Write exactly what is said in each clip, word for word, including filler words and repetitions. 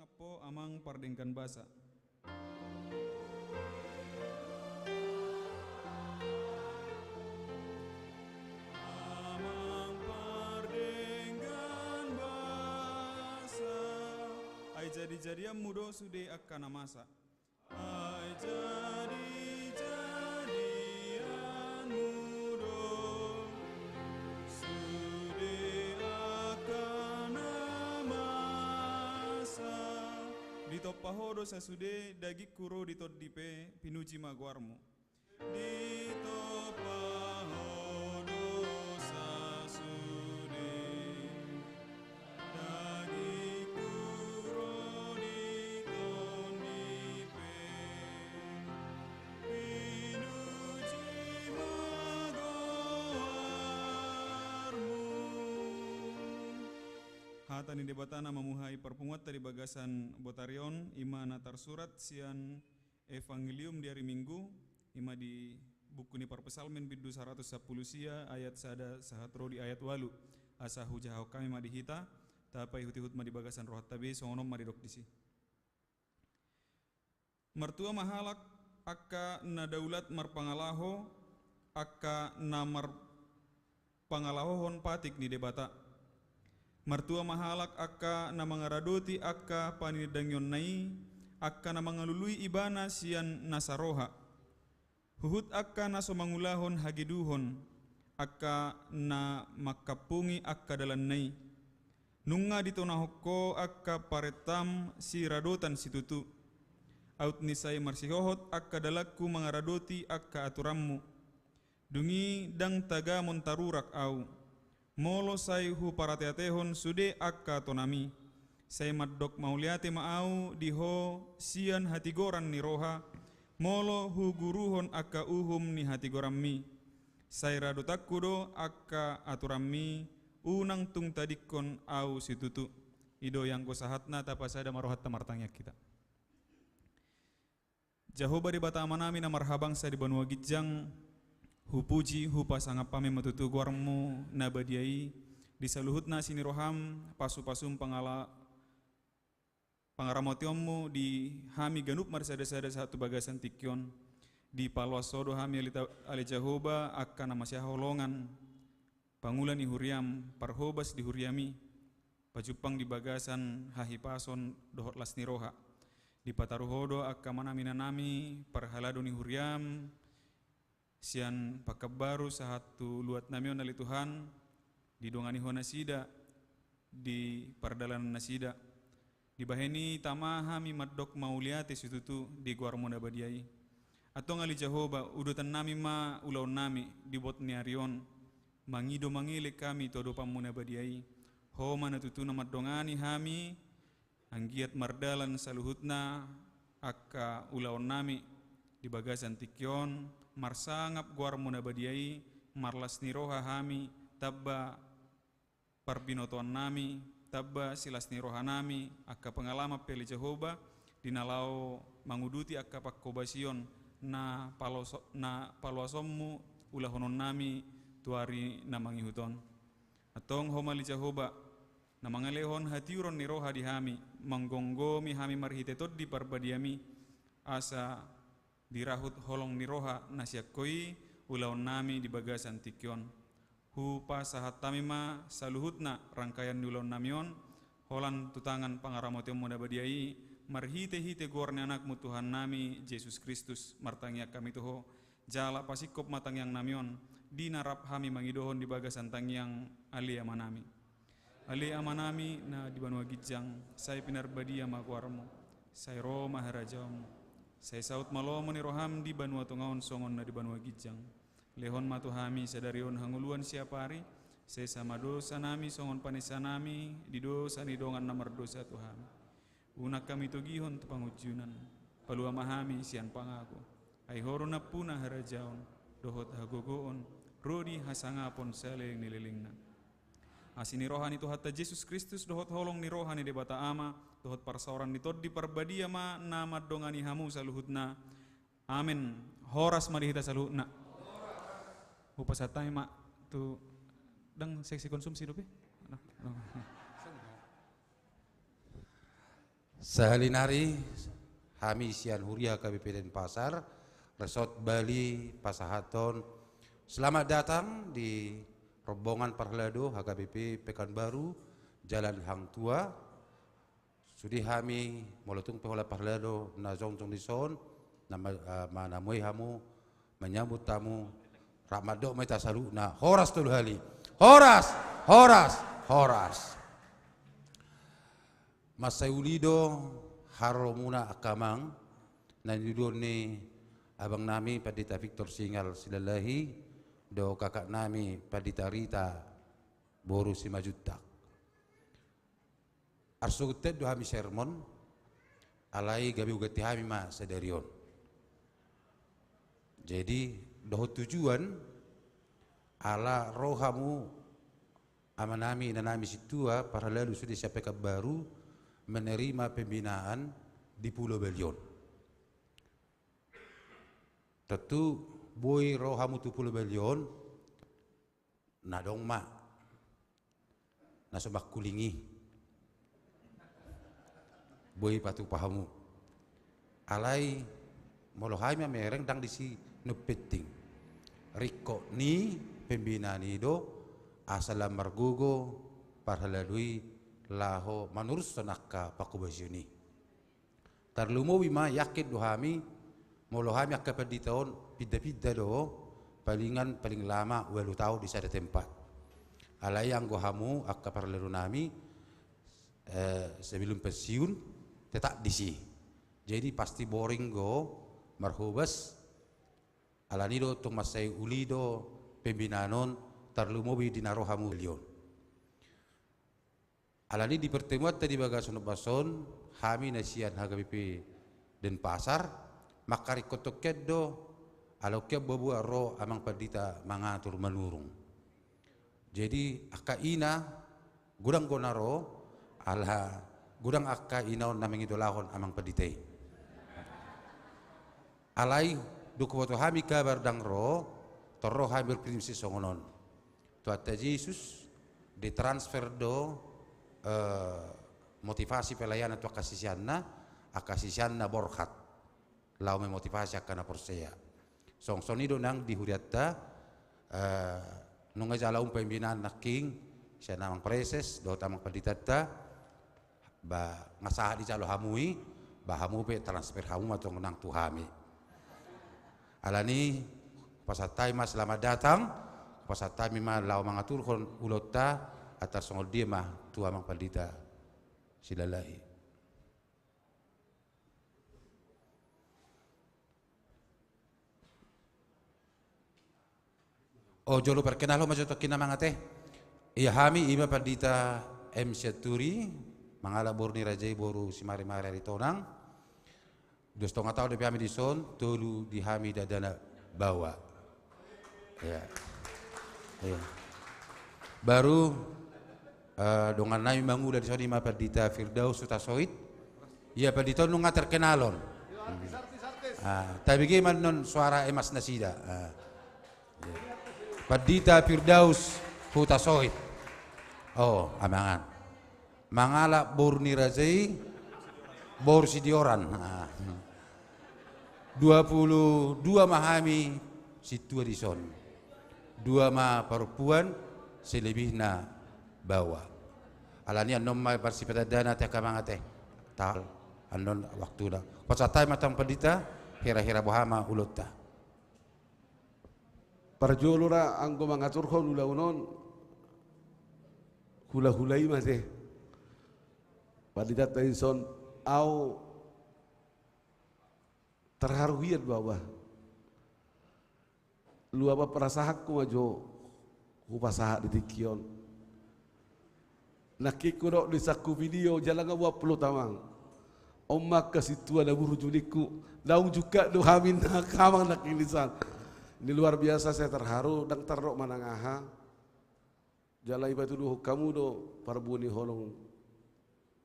Ampo amang pardenggan basa. Amang pardenggan basa. Ai jadi-jadianmu do sude angka na masa. Ai jadi-jadianmu do sude angka na masa. Ditompa ho do sasude, dagingku ro di tondi pe, pinuji ma goarmu. Ditompa ho do sasude, dagingku ro di tondi pe, pinuji ma goarmu. Hata ni Debata na mamuhai parpunguanta di bagasan botari on, i ma na tarsurat sian Evangelium di ari Minggu, i ma di buku ni Parpsalmen bindu saratus sampulu sia ayat sada sahat ro di ayat ualu. Asa hujahahon hami ma di hita, tapaihut-ihut ma di bagasan rohanta be, songon on ma didok disi. Martua ma halak angka na daulat marpangalaho, angka na mar- pangalahohon patik ni Debata. Martua ma halak angka na mangaradoti angka panindangionna i, angka na mangalului ibana sian nasa roha. Huhut angka na so mangulahon hageduhon, angka na mangkampungi angka dalanna i. Nunga ditonahon ho angka parentam siradotan situtu. Aut ni sai marsihohot angka dalanku mangaradoti angka aturanmu. Dung i ndang tagamon tarurak ahu. Molo sai huparateatehon sude angka tonami, sai mandok mauliate ma ahu di ho sian hatigoran ni roha, molo huguruhon angka uhum ni hatigoranmi. Sai radotanku do angka aturanmi, unang tung tadingkon ahu situtu. I do i anggo sahatna, tapasada ma rohanta, martangiang hita. Jahowa Debata Amanami na marhabangsa di banua ginjang, hupuji, hupasangap hami ma tutu goarmu na badia i, di saluhutna asi ni roham, pasupasum pangala-, pangaramotionmu di hami ganup marsadasada sahat tu bagasan tingki on. Dipaloas ho do hami ale ta-, ale Jahowa, angka na masihaholongan, pangula ni huriam, parhobas di huriami, pajumpang di bagasan hahipason dohot las ni roha. Dipataru ho do angka manaminanami, parhalado ni huriam, sian Pekanbaru sahat tu luatnami on ale Tuhan, didongani ho nasida di pardalanan nasida. Dibahen i tama hami mandok mauliate situtu di goarmu na badia i. Antong ale Jahowa, udutannami ma ulaonnami di bot ni ari on. Mangido mangelek hami tu adopanmu na badia i. Ho ma na tutu na mandongani hami, anggiat mardalan saluhutna angka ulaonnami di bagasan tingki on, marsangap goarmu na badia i, marlas ni roha hami, tamba parbinotoannami, tamba silas ni rohanami, angka pengalaman pe ale Jahowa, di na laho manguduti angka panghobasion na paloso-, na paloasonmu ulahononnami tu ari na mangihut on. Antong ho ma ale Jahowa, na mangalehon hatiuron ni roha di hami, manggomgomi hami marhite Tondi Parbadiami, asa dirahut holong ni roha na sian ho i ulaonnami di bagasan tingki on. Hupasahat hami ma saluhutna rangkaian ni ulaonnami on, holan tu tangan pangaramotionmu na badia i, marhitehite goar ni Anakmu Tuhannami Jesus Kristus, martangiang hami tu ho, jala pasingkop ma tangiangnami on, di na rap hami mangidohon di bagasan tangiang, Ale Amanami. Ale Amanami na di banua ginjang, sai pinarbadia ma goarmu, sai ro ma harajaonmu, sai saut ma lomo ni roham di banua tonga on songon na di banua ginjang. Lehon ma tu hami sadari on hangoluan siapari, sesa ma dosanami songon panesanami di dosa ni dongan na mardosa tu hami. Unang hami togihon tu pangunjunan, palua ma hami sian pangago. Ai ho do nampuna harajaon, dohot hagogoon, ro di hasangapon saleleng ni lelengna. Asi ni roha ni Tuhanta Jesus Kristus, dohot holong ni roha ni Debata Ama, dohot parsaoran ni Tondi Parbadia ma na mandongani hamu saluhutna. Amen. Horas ma di hita saluhutna. Hupasahat hami ma tu, ndang seksi konsumsi dope? Nah, nah. Sahali nari hami sian Huria H K B P Denpasar, Resort Bali, pasahathon selamat datang di rombongan parhalado H K B P Pekanbaru, Jalan Hang Tuah. Sude hami, molo tung pe holan parhalado na jongjong dison, na ma-, ah, manamuai hamu, manyambut hamu, rap mandok ma hita saluhutna, horas tolu hali. Horas, horas, horas. Mansai uli do haroromuna angka amang, na niuluhon ni abang nami Pandita Victor Singal Silalahi, dohot kakak nami Pandita Rita boru Simanjuntak. Arsogot do hami sermon, alai gabe huganti hami ma sadari on. Jadi, dohot tujuan, ala ro hamu, amanami, inanami sintua, parhalado sude sian Pekanbaru, menerima pembinaan di Pulo Bali on. Tontu, boi ro hamu tu Pulo Bali on, na adong ma na so mangkulingi. Boi patupa hamu. Alai, molo hami mamereng ndang disi na penting. Ringkot ni pembinaan i do, asa lam margogo parhalado i laho manurushon angka pangkobasion i. Tarlumobi ma, yakin do hami, molo hami angka pandita on, pinda-pinda do, palingan paling lama ualu taon di sada tempat. Alai anggo hamu angka parhalado nami, eh, sebelum pensiun, tetap disi. Jadi pasti boring do, marhobas, alani do tung mansai uli do pembinaan on, tarlumobi di na ro hamu lion. Alani di pertemuanta di bagasan ombas on, hami na sian H K B P Denpasar, mangkaringkothon hian do, ala ungkap boaboa ro amang pandita mangatur manurung. Jadi, angka ina, godang do na ro, ala godang angka ina on na mangidolahon amang pandita i. Alai, dung huboto hami kabar ndang ro, tor ro hami berprinsip songon on. Tuhanta Jesus, ditransfer do, eh, motivasi pelayanan tu angka siseanna, angka siseanna borhat. Laho memotivasi angka na porsea. Songon i do nang di hurianta, eh, nunga jala umpa pembinaan nangkin, sian amang preses, dohot amang panditanta, ba, nga sahat dijalo hamu i, ba hamu pe transfer hamu ma tong nang tu hami. Alani, hupasahat hami ma selamat datang, hupasahat hami ma laho mangaturhon ulaonta, antar songon dia ma tu amang pandita Silalahi. O, jolo perkenalhon ma jo tongkin amang ate. Ia hami, i ma Pandita M Sianturi, mangalap boru ni raja i boru Simarimari Aritonang. Dua stonga taon dope hami dison, tolu di hami dakdanak baoa. Ia. Ia. Baru, eh, dongan nami mangula dison i ma Pandita Firdaus Hutasoit. Ia pandita on nunga terkenal on. Hmm. Ah, tabege ma annon suara emas nasida. Ah. Pandita Firdaus Hutasoit. O, amangan. Mangalap boru ni raja i, boru Sidioran. Ah. Dua pulu dua ma hami sintua dison. Dua ma parompuan, selebihna baoa. Alani annon ma parsipata dana te angka amang ate. Tahan, annon waktuna. Hupasahat hami ma tu amang pandita, hira-hira boha ma ulaonta. Parjolo ra anggo mangaturhon ulaon on, hula-hula i ma ate. Panditanta dison, au terharu hian baoa. Luapan perasaanku ma jo hupasahat di tingki on. Nangkin hudok di sangku video jala nga huupload amang. On ma angka sintua na burju ningku. Naung jungkat do hami na angka amang nangkin dison. Ini luar biasa, saya terharu, ndang tardok manang aha. Jala dipatuduhon hamu do parbue ni holong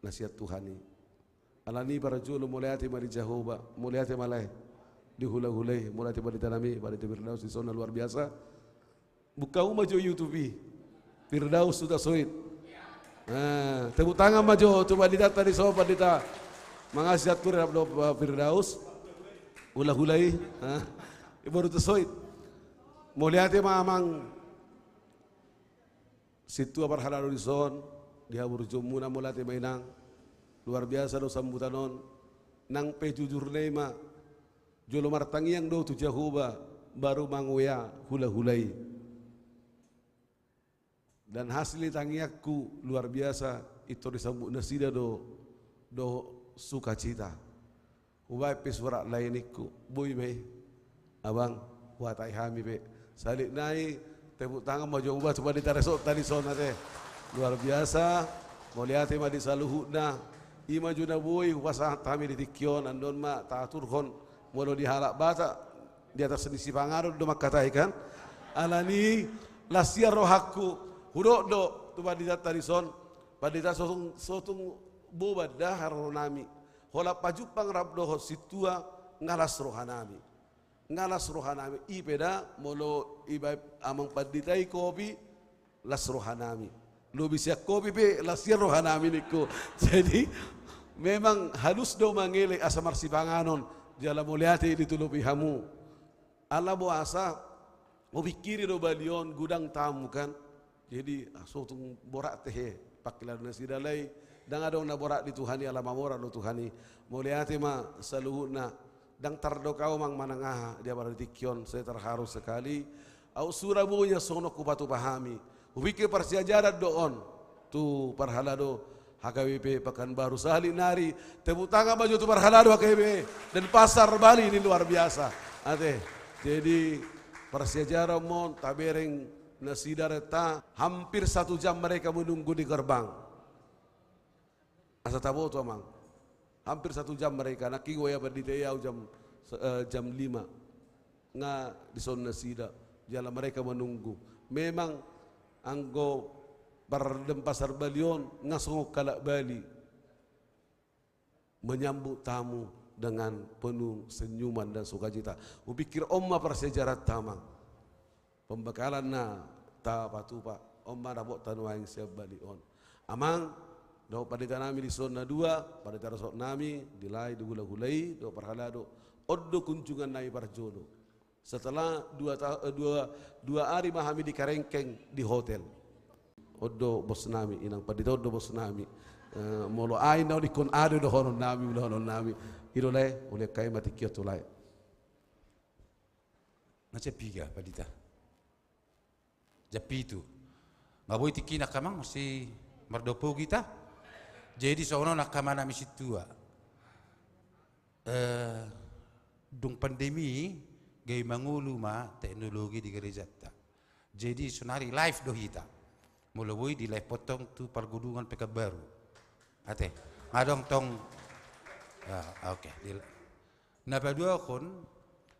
na sian Tuhan i. Alani parjolo mauliate ma di Jahowa, mauliate ma lae di hula-hula i, mauliate ma di tanami, Pandita Firdaus dison na luar biasa. Buka hamu ma jo YouTube i. Firdaus Hutasoit. Ah, tepuk tangan ma jo tu panditanta dison, Pandita Mangasi atur rap do, eh, Firdaus. Hula-hula i. Hah? Iboru tu soit. Mauliate ma amang sintua parhalado dison, di haburjuonmuna mauliate ma inang. Luar biasa do sambutan on. Nang pe jujurna i ma. Jolo martangiang do tu Jahowa, baru manguea hula-hula i. Dan hasil ni tangiangku luar biasa, intor disambut nasida do, do sukacita. Hubaen pe surat lae ningku, boi ma i. Abang, huhatai hami pe. Sahali nai, tepuk tangan ma jo hubaen tu pandita resort tadi sona te. Luar biasa, mauliate ma di saluhutna. I ma jo na boi hupasahat hami di tingki on, andon ma taaturhon molo di halak Batak, di atas ni sipanganon do mangkatai kan. Alani las ia rohangku, hudok do tu pandita tadi son, pandita sotung, sotung boban da haroroanami. Holan pajumpang rap dohot sintua, nga las rohanami. Nga las rohanami. I pe da molo ibaen amang pandita i kopi, las rohanami. Lobi sian kopi pe, las ia rohanami ningku. Jadi, memang halus do mangelek asa marsipanganon, jala mauliate ditolopi hamu. Ala boasa, hupingkiri do balion godang tamu kan. Jadi, ah, sotung borat tehe, pangkilaon nasida alai, ndang adong na borat di Tuhan i, ala mamora do Tuhan i. Mauliate ma saluhutna. Ndang tardok au amang manang aha, di apala di tingki on, saya terharu sekali. Au sura boi songon on hupatupa hami. Hupingkir parsiajaran do on. Tu parhalado H K B P Pekanbaru sahali nari. Tepuk tangan ma jo tu parhalado H K B P Denpasar Bali, ini luar biasa. Ate. Jadi parsiajaran ma on, tabereng nasida renta, hampir satu jam mereka menunggu di gerbang. Asa taboto amang. Hampir satu jam mereka, nangkin huboto pandita i au jam, eh, jam lima. Nga dison nasida, jala mereka menunggu. Memang anggo par Denpasar Bali on, nga songon halak Bali. Menyambut tamu dengan penuh senyuman dan sukacita. Hupingkir on ma parsiajaranta amang. Pembekalan na tapatupa, on ma dapotta nuaeng sian Bali on. Amang, dohot pandita nami dison na dua, pandita resort nami, di lae di hula-hula i, dohot parhalado, on do kunjungan nami parjolo. Setelah dua ta-, eh, dua, dua ari ma hami di Karengkeng di hotel. On do bos nami, inang pandita on do bos nami. Eh, molo ain na on ingkon ado dohonon nami, ulahonon nami. I do lae, ulian hami ma tingki on tu lae. Na jam piga, pandita? Jam pitu. Nga boi tingki na amang, mesti mardopo hita. Jadi songon on angka amang nami sintua. Eh, dung pandemi, gabe mangolu ma teknologi di gerejanta. Jadi sonari live do hita. Molo boi di live-on tong tu Pargodungan Pekanbaru. Ate, nga adong tong. Ah, oke. Di-, na paduahon,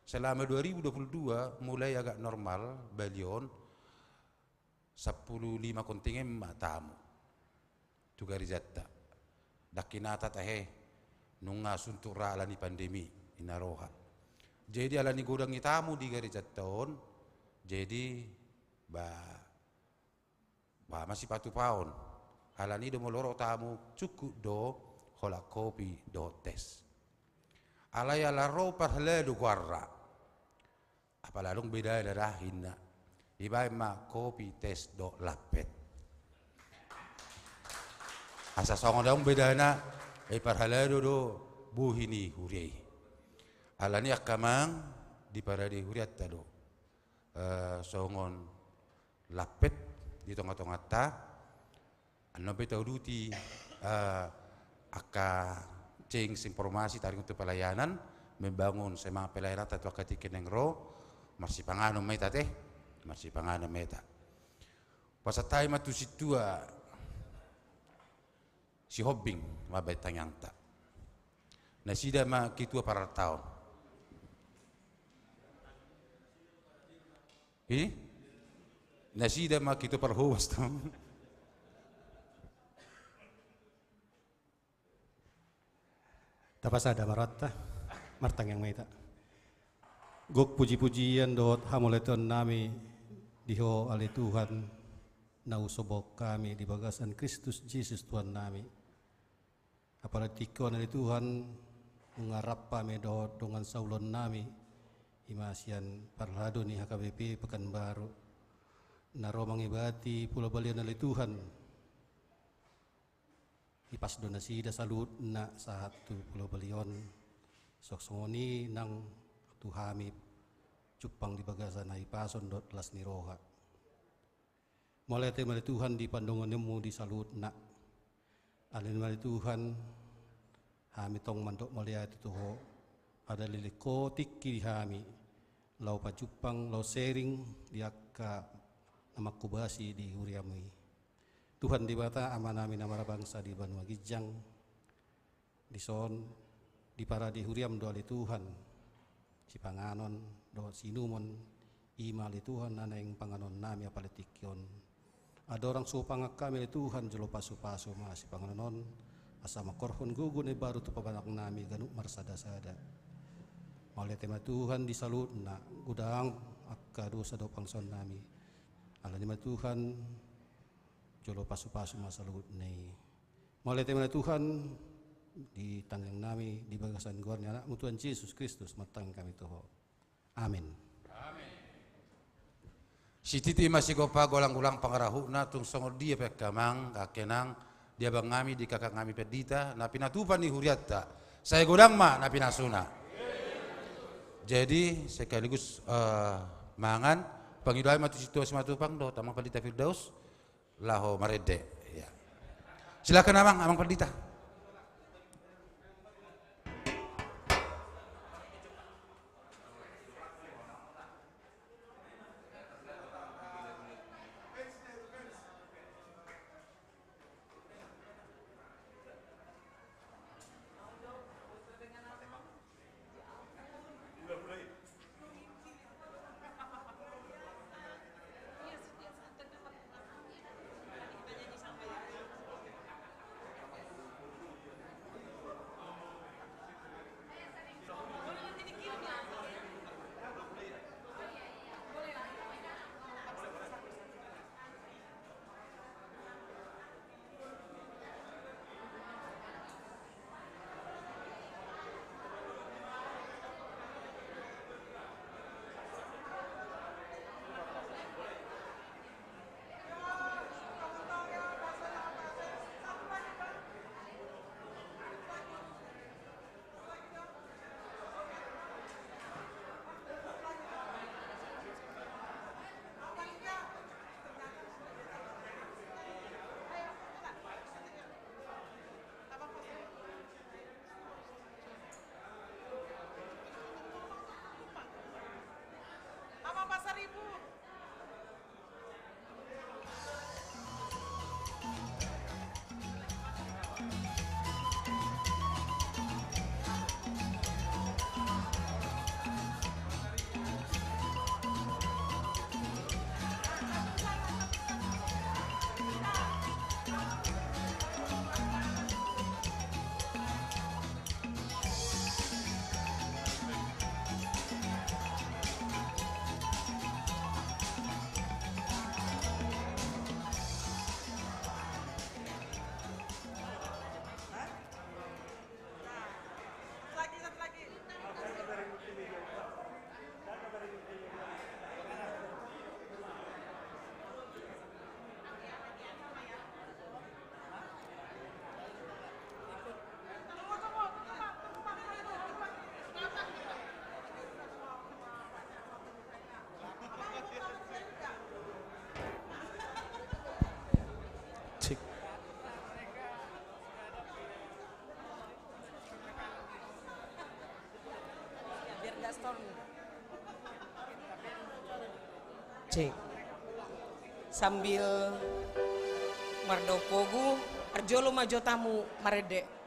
selama dua ribu dua puluh dua mulai agak normal, Bali on, sampulu lima kontingen ma tamu tu garejanta. Ndang hinata tahe, nunga suntuk ra alani pandemi, i na roha. Jadi alani godang ni tamu di garejanta on, jadi ba, ba masipatupaon. Alani do molo ro tamu, cukup do holan kopi dohot tes. Alai ala ro parhalado goarna. Apala adong bedana da inna. Dibaen ma kopi, tes dohot lampet. Asa songon adong bedana, eh, parhalado do bohi ni huria i. Alani angka amang, di parade hurianta do. Eh, songon lampet di tonga-tonganta. Annon pe tauduti, eh, angka change informasi taringot tu pelayanan, membangun semangat pelayananta tu angka tingki naeng ro, marsipanganon ma hita te, marsipanganon ma hita. Pasahat hami ma tu sintua Sihombing mambaen tangiangta. Nasida ma ketua parartaon. Hi? Nasida ma ketua parhobas tong. Tapasada ma rohanta, martangiang ma hita. Gok puji-pujian dohot hamauliateon nami di Ho ale Tuhan, na husombahon hami di bagasan Kristus Jesus Tuhan nami. Apala tingki on ale Tuhan, nunga rap hami dohot dongan saulon nami, i ma sian parhalado ni H K B P Pekanbaru, na ro mangibati Pulo Balian ale Tuhan. Ipas do nasida saluhutna sahat tu Pulo Balian. Songon i nang tu hami jumpang di bagasan hahipason dohot las ni roha. Mauliate ma ale Tuhan di pandonganionmu di saluhutna. Alani ma ale Tuhan, hami tong mandok mauliate tu Ho. Ala dilehon Ho tingki di hami, laho pajumpang, laho sharing di angka na manghobasi di huriamu i. Tuhan Debata, Amanami na marhabangsa di banua ginjang, dison diparade huriam do ale Tuhan sipanganon dohot siinumon, i ma ale Tuhan na naeng panganon nami apala tingki on. Andorang so hupangan hami ale Tuhan, jolo pasupasu ma sipanganon on, asa mangkorhon gogo na imbaru tu pambahenan nami ganup marsadasada. Mauliate ma Tuhan di saluhutna, godang angka dosa dohot pangunjunan nami. Alani ma Tuhan, jolo pasupasu ma saluhutna i. Mauliate ma Tuhan, di tangiang nami di bagasan goar ni Anakmu Tuhan Jesus Kristus, martangiang hami tu Ho. Amin. Amin. Sititi ma sigompa, golanggolang pangarahutna, tung songon dia pe angka amang, angka inang, di abang nami, di kakak nami pandita, na pinatupa ni hurianta, sai godang ma na pinasuna. Jadi sekaligus, eh, mangan, pangidoan ma tu Situa Simatupang dohot Amang Pandita Firdaus, laho marende. Ya. Silakan Amang, Amang Pandita. Cek. Cek. Sambil mardongan pogu, parjolo ma jo hamu marende.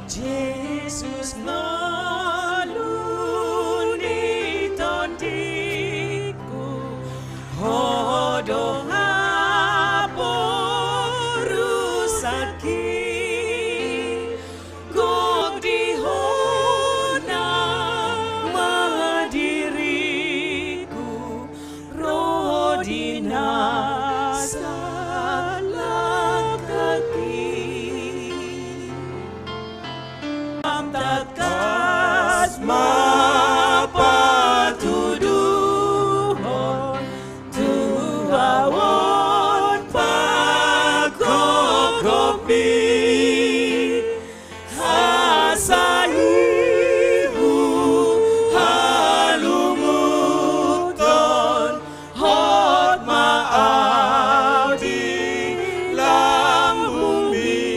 Jesus ngolu ni tondingku, Ho do haporusangki, gok di Ho nama diriku, ro di na salangkangki. Tangkas ma patuduhon tu ahu on pangkopkopmi, asa huhalungunhon hot ma ahu di lambungmi.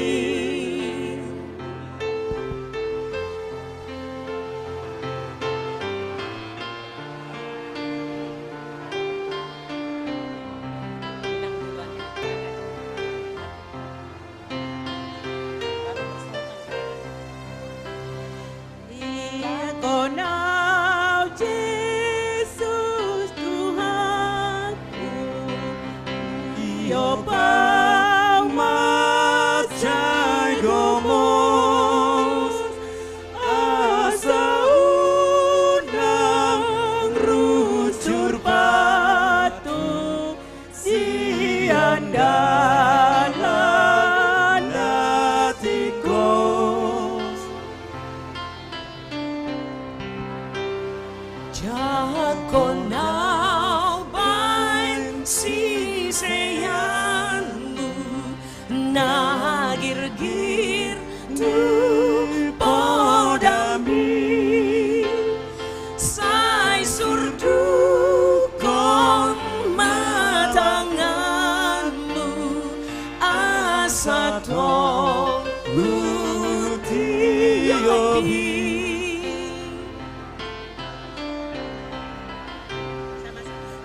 Ia Ho na Jesus Tuhanku, iop ahu ma sai gomos, asa unang rucur patuk sian dalan na tingkos. Jangkon ahu baen siseanmu na girgir tu podami, sai surdukhon ma tanganmu asa tong hutiopi.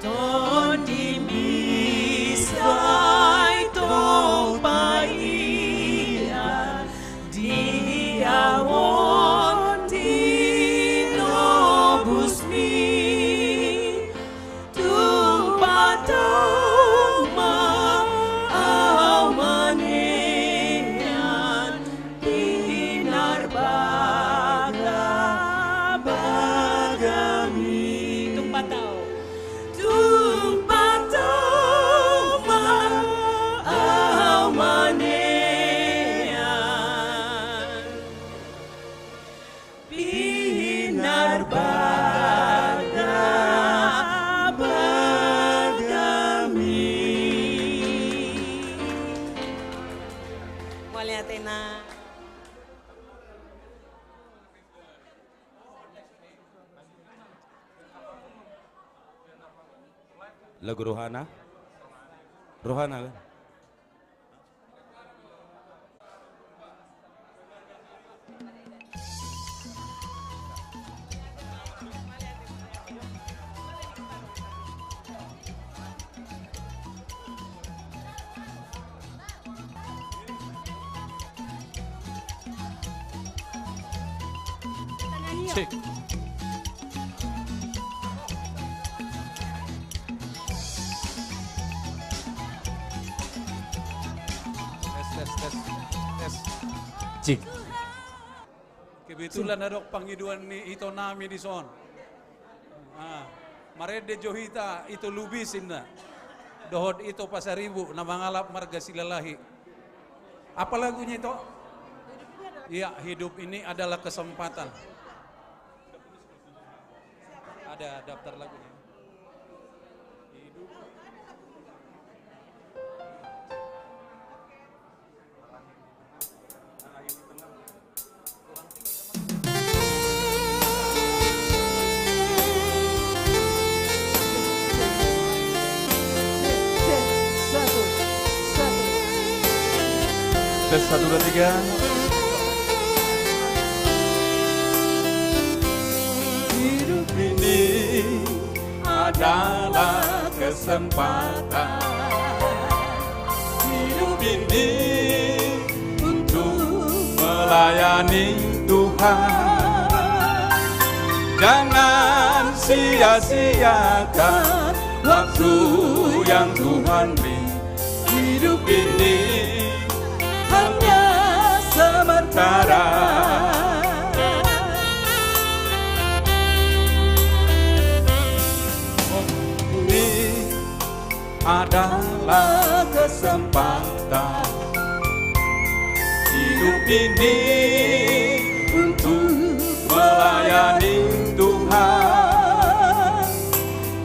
Tondimi sai tong paihut di ahu on tinobusmi. Tumpak tong ma ahu manean pinarbagabagami. Tumpak tong. Tumpak tong ma ahu manean pinarbagabagami. Mauliate na. Lagu rohana. Rohana kan? Cek. Tes, tes, tes, tes. Cek. Kebetulan adong pangidoan ni ito nami dison. Ah, marende jo hita Ito Lubis inna dohot Ito Pasaribu na mangalap marga Silalahi. Apa lagunya, Ito? Iya, Hidup Ini Adalah Kesempatan. Ada daftar lagunya. Hidup. Tes, satu, dua, tiga. Hidup ini adalah kesempatan. Hidup ini untuk Layani Tuhan, jangan sia-siakan waktu yang Tuhan beri. Hidup ini hanya sementara. Ini adalah kesempatan hidup ini untuk melayani Tuhan.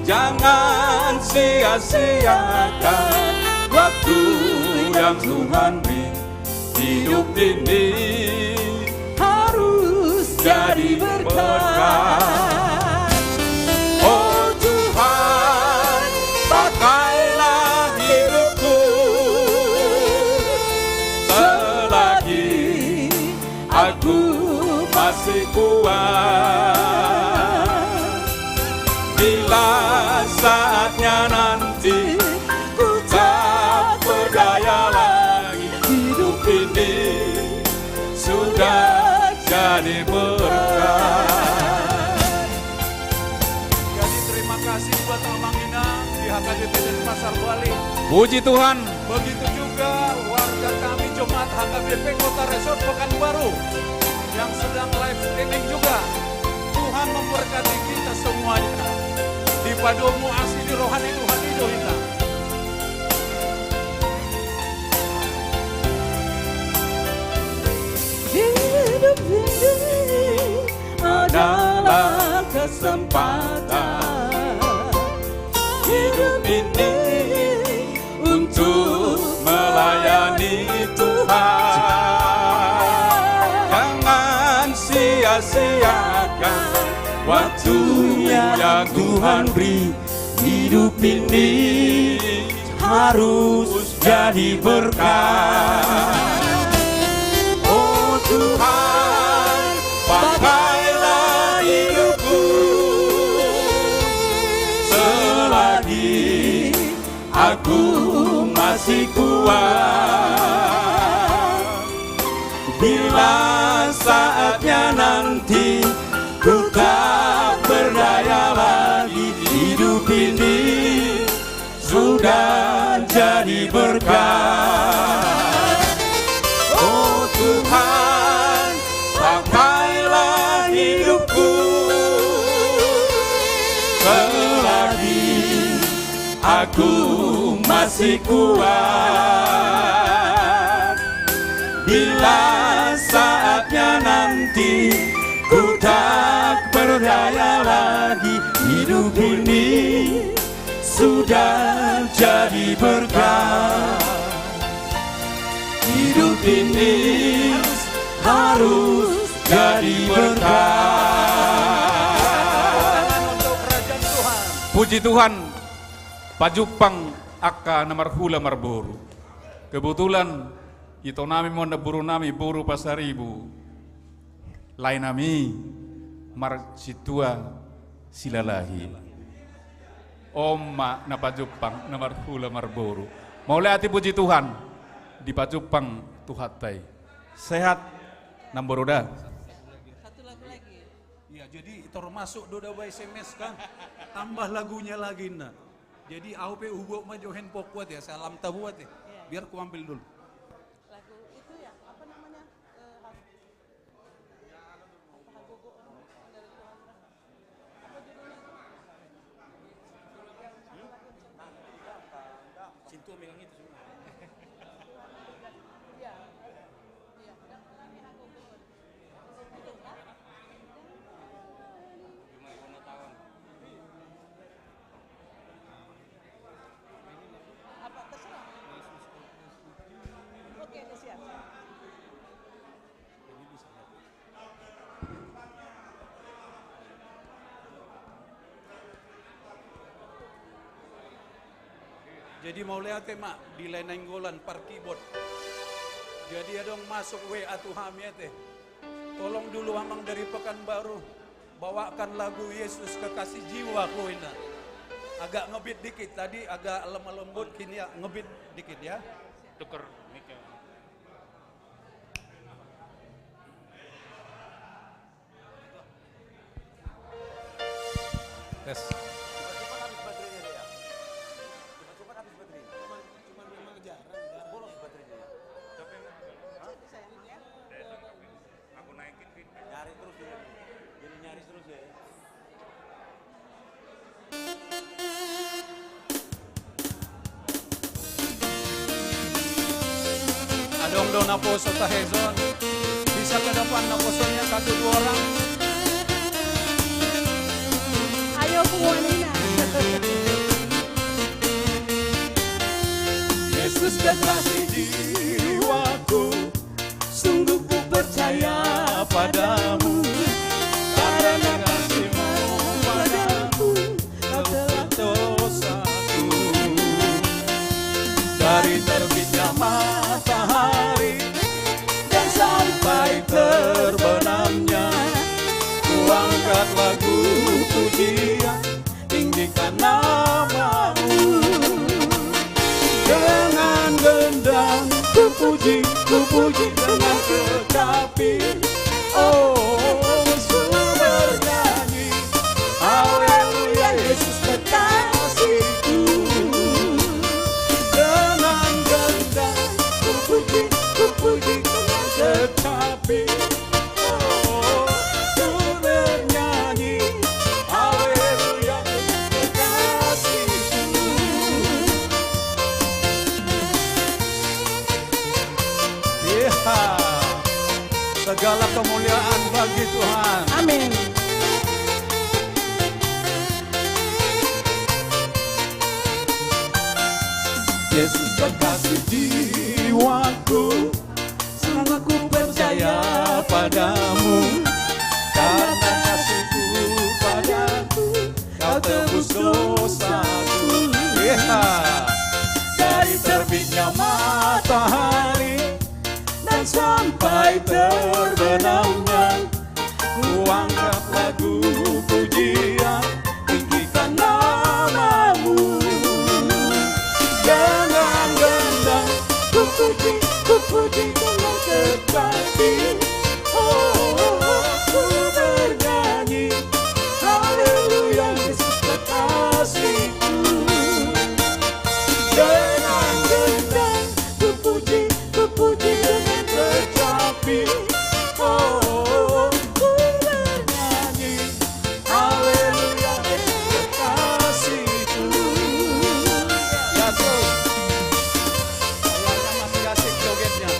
Jangan sia-siakan waktu yang Tuhan beri. Hidup ini harus jadi berkat. Oh Tuhan, pakailah hidupku selagi aku masih kuat. Bila saatnya nanti ku tak berdaya lagi, hidup ini sudah jadi berkat. Jadi terima kasih buat Amang Inang di H K B P Denpasar Bali. Puji Tuhan. Begitu juga warga kami jemaat H K B P Kota Resort Pekanbaru yang sedang live streaming juga. Tuhan memberkati kita semuanya. Dipadomu asi di rohani Tuhan i do hita. Hidup ini adalah kesempatan. Hidup ini untuk melayani Tuhan. Jangan sia-siakan waktu yang Tuhan beri. Hidup ini harus jadi berkat. Oh Tuhan, pakailah hidupku selagi aku masih kuat. Bila saatnya nanti ku tak berdaya lagi, hidup ini sudah jadi berkat. Oh Tuhan, pakailah hidupku selagi aku masih kuat. Bila saatnya nanti ku tak berdaya lagi, hidup ini sudah jadi berkat. Hidup ini harus jadi berkat. Puji Tuhan, pajumpang angka na marhula marboru. Kebetulan ito nami ma on namboru nami, boru Pasaribu. Lae nami marsintua Silalahi. On ma na pajumpang na marhula marboru. Mauliate, puji Tuhan, dipajumpang Tuhanta i. Sehat namboru da? Satu lagu lagi. Iya, jadi termasuk do daba S M S kan. Tambah lagunya lagi, nah. Jadi au pe hubuat ma jo handphone kuat ya, salam tabuat ya. Iya. Biar ku ambil dulu. Lagu itu ya, apa namanya? Eh, Hagogoon dari Tuhan. Apa judulnya itu? Cintu megang itu semua. Iya. Iya, udah lagi Hagogoon. Itu kan? Apa terserah? Oke, siap. Jadi mauliate ma di Lae Nainggolan par keyboard. Jadi adong masuk W A tu hami ate. Tolong dulu amang dari Pekanbaru, bawakan lagu Yesus Kekasih Jiwaku, inna. Agak ngebeat dikit tadi, agak lemah lembut, kini ya ngebeat dikit ya. Tuker mic-nya. Cepat-cepat habis baterainya dia. Cepat-cepat habis baterainya. Cuman, cuman memang jarang, jarang. Bolos baterainya. Hah? Aku naikin feedback. Nyari terus dia. Jadi nyari terus dia. Adong do naposo tahe son. Bisa ke depan naposonya satu dua orang. Ayo, punguan ina. Yesus kekasih jiwaku, sungguh ku percaya padamu, karena kasih-Mu padaku, Kau telah dosaku. Dari terbitnya matahari dan sampai terbenamnya, ku angkat lagu pujian, tinggikan nama-Mu. Dengan gendang ku puji, ku puji dengan kecapi. Oh, ku bernyanyi, haleluya, Yesus kekasihku. Dengan gendang ku puji, ku puji dengan kecapi. Oh, ku bernyanyi, haleluya, kekasihku. Iya. Segala kemuliaan bagi Tuhan. Amin. Yesus kekasih jiwaku, sungguh ku percaya padamu, karena kasih-Mu padaku, Kau tebus dosaku. Iya. Dari terbitnya matahari dan sampai terbenamnya, ku angkat lagu pujian, tinggikan nama-Mu. Dengan gendang ku puji, ku puji dengan kecapi. Oh, ku bernyanyi, haleluya, Yesus kekasihku. Dengan gendang ku puji, ku puji dengan kecapi. Oh, ku bernyanyi, haleluya, Yesus kekasihku. Ya, terus. Kayaknya masih asik jogetnya.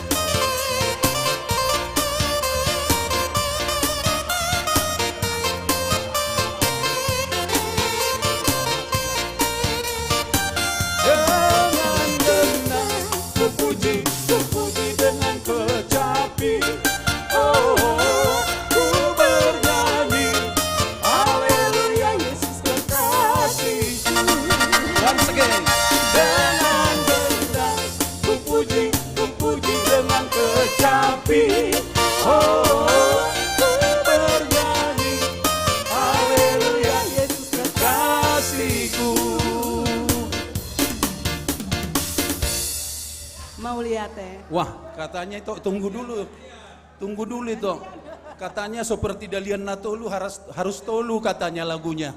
Dengan gendang ku puji, ku puji dengan kecapi. Oh, ku bernyanyi, haleluya, Yesus kekasihku. Once again. Dengan gendang ku puji, ku puji dengan kecapi. Oh, ku bernyanyi, haleluya, Yesus kekasihku. Mauliate. Wah, katanya itu tunggu dulu. Tunggu dulu itu. Katanya seperti Dalihan Na Tolu harus, harus tolu katanya lagunya.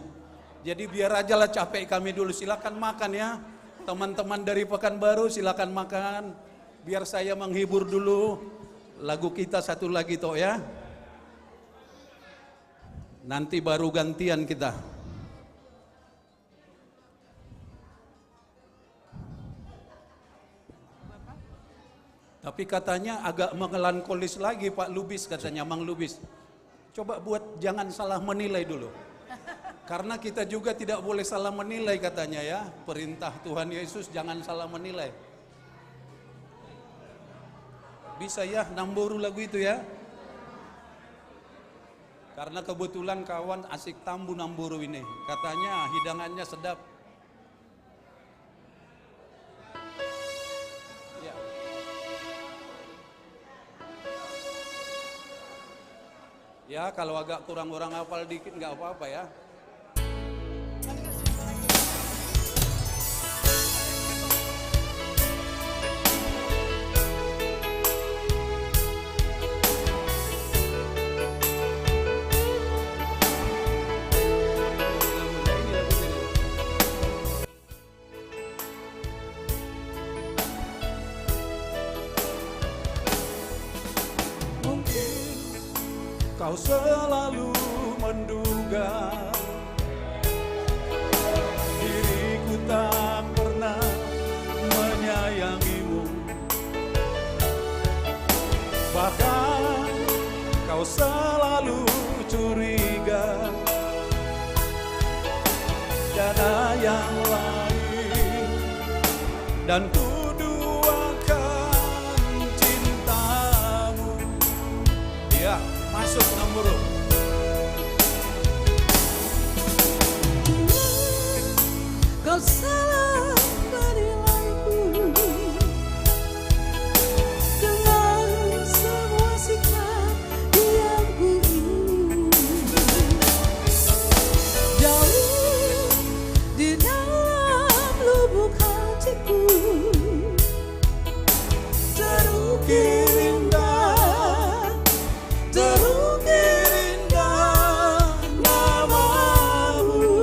Jadi biar aja lah capek kami dulu. Silakan makan ya. Teman-teman dari Pekanbaru, silakan makan. Biar saya menghibur dulu. Lagu kita satu lagi toh ya. Nanti baru gantian kita. Tapi katanya agak melankolis lagi, Pak Lubis, katanya, Mang Lubis. Coba buat jangan salah menilai dulu. Karena kita juga tidak boleh salah menilai, katanya, ya. Perintah Tuhan Yesus, jangan salah menilai. Bisa ya, Namboru lagu itu ya. Karena kebetulan kawan asik tambu Namboru ini. Katanya hidangannya sedap. Ya. Ya, kalau agak kurang-kurang hafal dikit nggak apa-apa ya. Kau selalu menduga diriku tak pernah menyayangimu. Bahkan kau selalu curiga ada yang lain, dan ku duakan cintamu. Iya, masuk, Nang Boru. Kau salah menilaiku dengan semua sikap diamku ini. Jauh di dalam lubuk hatiku terukir indah, terukir indah namamu.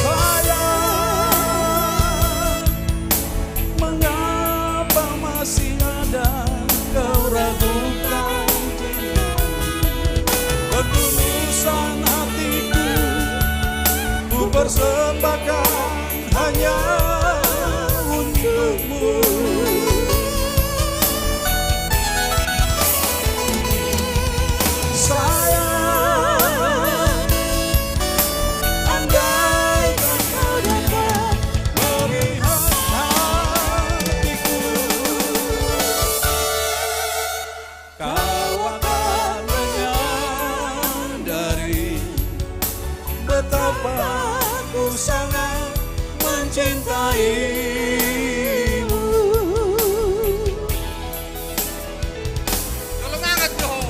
Sayang, mengapa masih ada kau ragukan cinta? Ketulusan hatiku ku persembahkan hanya untukmu. Sayang, andaikan kau dapat melihat hatiku, kau akan menyadari betapa ku sangat mencintaimu. Jolo mangan jo ho.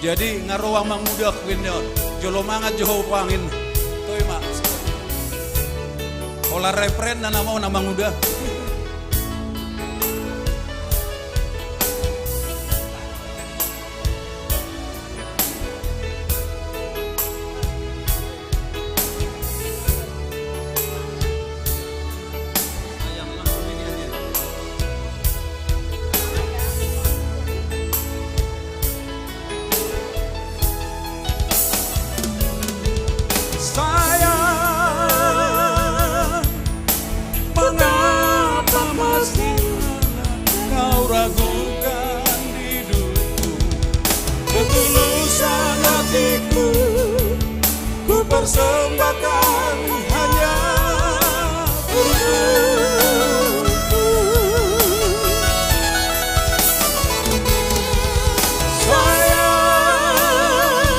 Jadi nga ro Amang Uda, kuinna on. Jolo mangan jo ho, Amang. Toe ma. Holan refren na nama on, Amang Uda. Sayang, mengapa masih kau ragukan hidupku? Ketulusan hatiku ku persembahkan hanya untukmu. Sayang,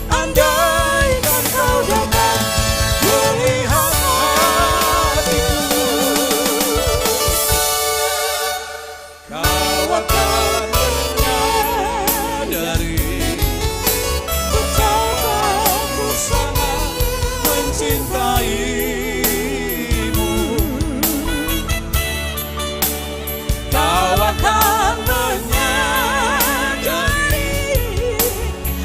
andaikan kau dapat melihat hatiku, kau akan menyadari betapa ku sangat mencintaimu. Kau akan menyadari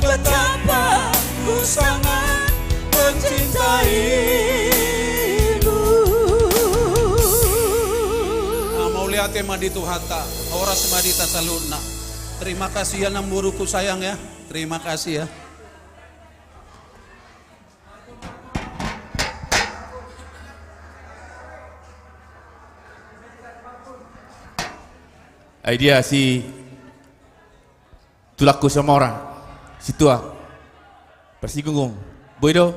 betapa ku sangat mencintaimu. Ah, mauliate ma di Tuhanta, horas ma di hita saluhutna. Terima kasih ya, Nang Boruku sayang ya. Terima kasih ya. Ai dia situlangku Samora, sintua Parsinggungung. Boi do.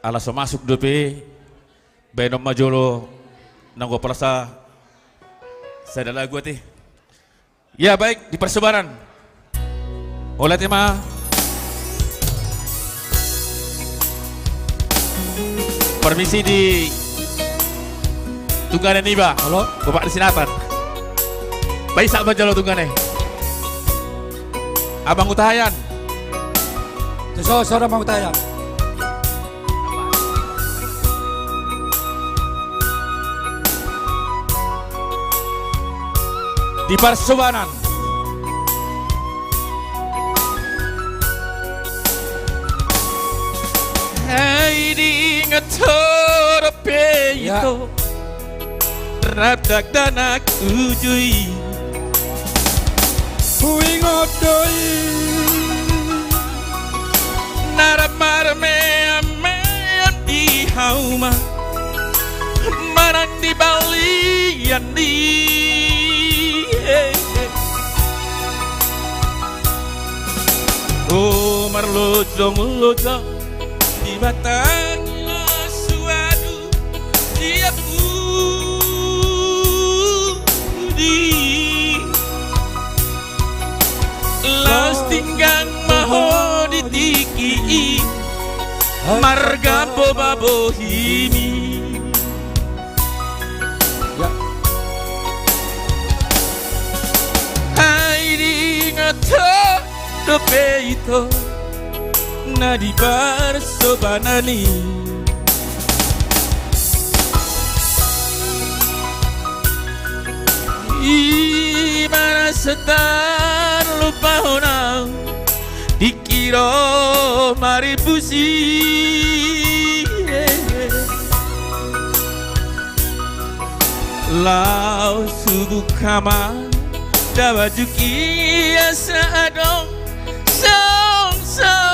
Ala so masuk dope, baenon ma jolo nanggo palasa sada lagu ate. Ya, baik, di parsobanan. Mauliate ma. Permisi di tunggane niba. Halo. Bapak di Sinatan. Baisa manjalo tunggane. Amang Hutahaean. Tuso, tuso Amang Hutahaean. Di parsobanan. Ai diingot ho dope ito. Rap dakdanak uju i. Huingot do i. Na rap marmeamean di hauma manang di balian i. O marlojong-lojong di batang i las suadu siap pudi. Laos tinggang ma ho di tingki i marga boba bohimi. Ai diingot ho dope ito na di parsobanan i. Ima na so tarlupahon au tingki ro maribus i. Laos hubuka ma da bajungki asa adong saongsaongmu.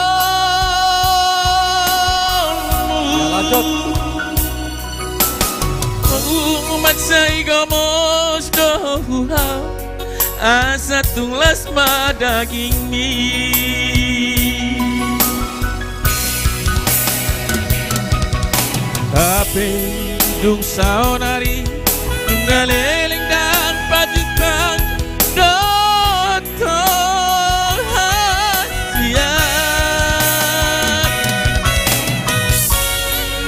Mansai gomos do ho hau asa tung las ma dagingmi. Hape dung saonari nunga leleng ndang pajumpang dohot ho hasian.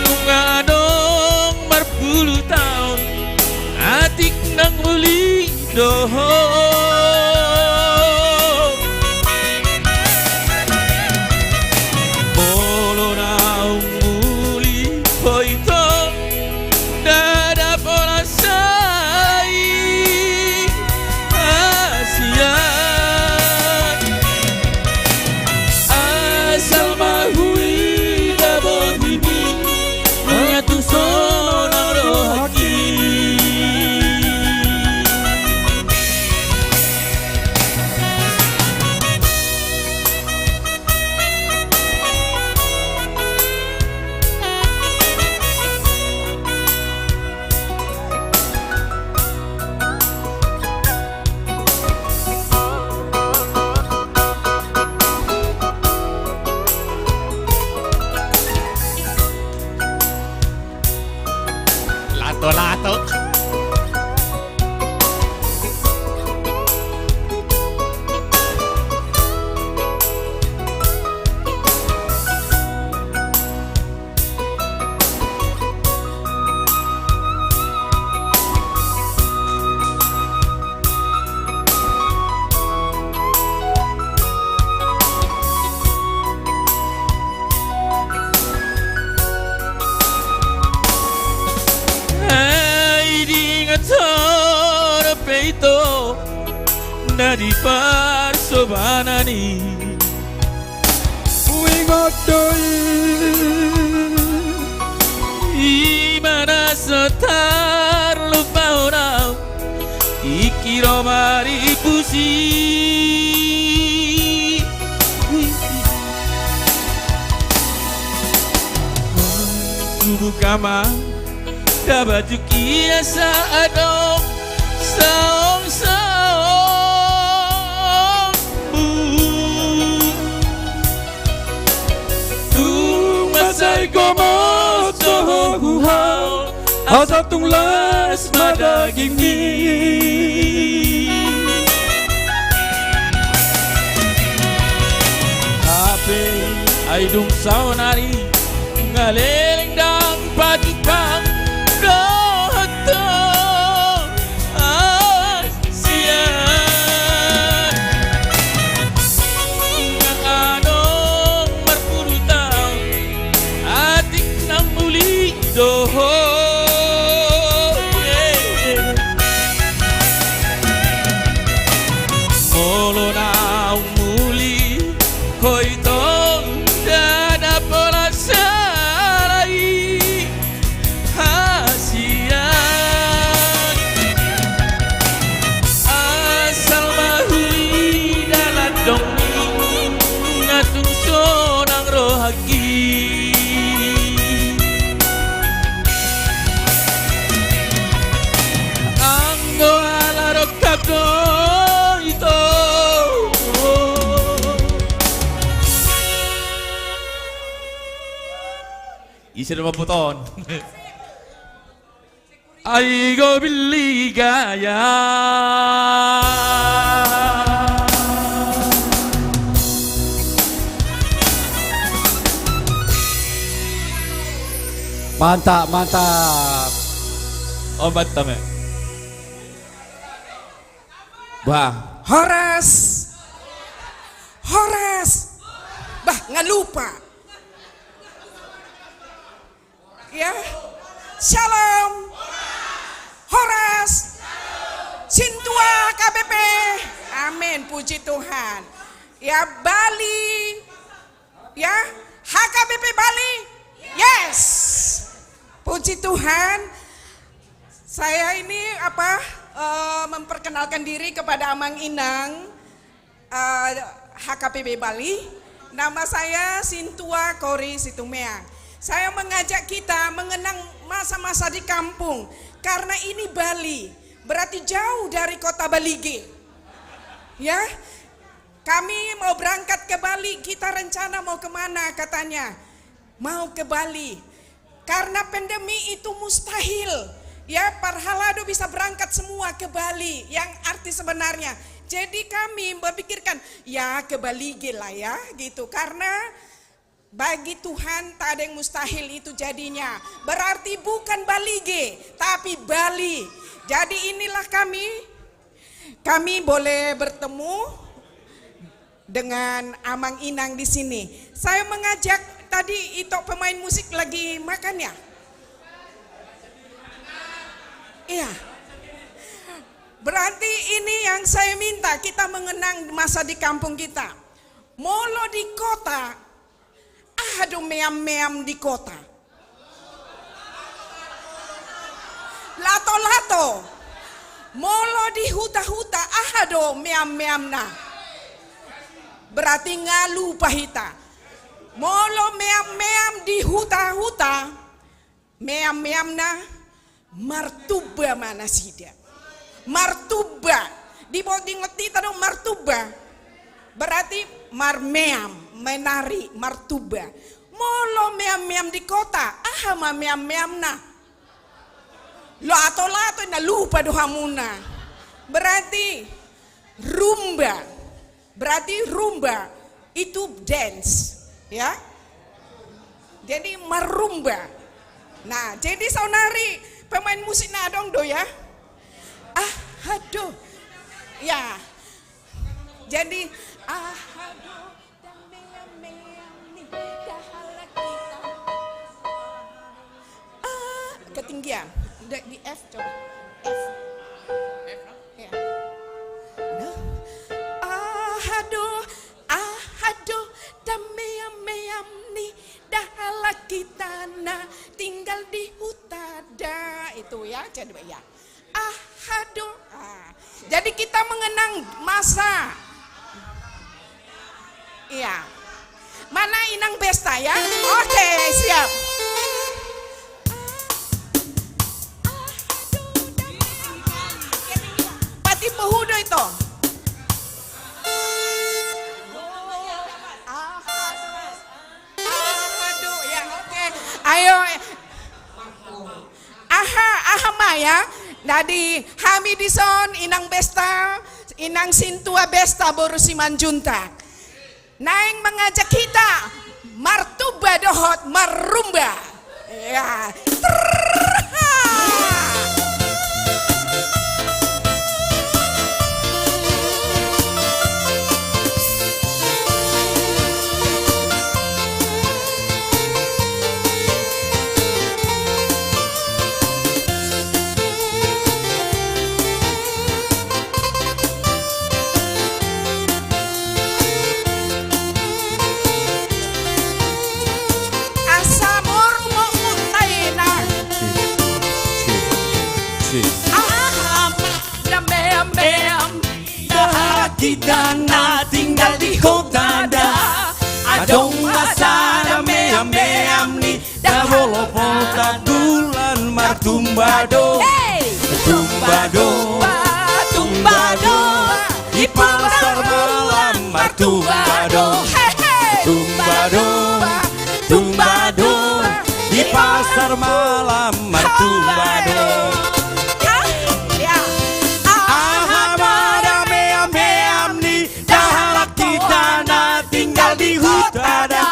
Nunga adong marpulu taon atik nang uli do ho. Molo naung uli ho ito, ndada pola sai hasian. Asal ma huida bohimi nunga tung sonang rohangki. Lato-lato. Ai diingot ho dope ito na di parsobanan i. Huingot do i. Ima na so tarlupahon au tingki ro maribus i. Hubuka ma da bajungki asa adong saongsaongmu. Tung mansai gomos do ho hau asa tung las ma dagingmi. Hape ai dung saonari nunga leleng ndang pat Ise do mamboto on? Ai go billi gaya. Mantap, mantap. Oh, mantap, ya. Bah. Horas. Horas. Bah, nga lupa. Ya. Shalom. Horas. Sintua H K B P. Amin. Puji Tuhan. Ya, Bali. Ya, H K B P Bali. Yes. Puji Tuhan. Saya ini apa, eh, memperkenalkan diri kepada Amang Inang, eh, H K B P Bali. Nama saya Sintua Kori Situmeang. Saya mengajak kita mengenang masa-masa di kampung. Karena ini Bali, berarti jauh dari kota Balige. Ya, kami mau berangkat ke Bali, kita rencana mau kemana, katanya. Mau ke Bali. Karena pandemi itu mustahil. Ya, parhalado bisa berangkat semua ke Bali, yang arti sebenarnya. Jadi kami memikirkan, ya ke Balige lah ya, gitu. Karena bagi Tuhan tak ada yang mustahil itu jadinya. Berarti bukan Balige, tapi Bali. Jadi inilah kami, kami boleh bertemu dengan Amang Inang di sini. Saya mengajak, tadi Ito pemain musik lagi makan ya? Iya. Berarti ini yang saya minta, kita mengenang masa di kampung kita. Molo di kota, aha do meam-meam di kota? Lato-lato. Molo di huta-huta, aha do meam-meamna? Berarti nga lupa hita. Molo meam-meam di huta-huta, meam-meamna martumba ma nasida. Martumba. Di bo-, diingot hita do martumba. Berarti marmeam, menari, martumba. Molo meam-meam di kota, aha ma meam-meamna? Lato-lato, na lupa do hamuna. Berarti rumba. Berarti rumba itu dance, ya. Jadi marrumba. Nah, jadi saonari pemain musik na adong do ya. Ah, aduh. Ya. Jadi, ah, aduh. Ah, ketinggian. Di, di F coba. F. Ya. Nah. Ah, aduh, ah, aduh, dameam-meam ni, dah halak kita na tinggal di huta da. Itu ya, jadi ya. Ah, aduh. Ah. Jadi kita mengenang masa. Iya. Mana Inang Besta ya? Oke, siap. Patimbo hudo ito. Aduh, ya, oke. Ayo. Aha, aha ma ya. Jadi hami dison, Inang Besta, Inang Sintua Besta boru Simanjuntak. Naeng mengajak kita martumba dohot marrumba. Ya. Asa murmur taina. Aha ma dameam-meam, dah halak kita na tinggal di huta da. Adong masa dameam-meam ni, da molo potak bulan martumba do. Hei! Tumba do, tumba do, di pasar malam martumba do. Hei, hei! Tumba do, tumba do, di malam martumbadong. Aha ma dame am he am ni dahalak hita na tinggal di huta da.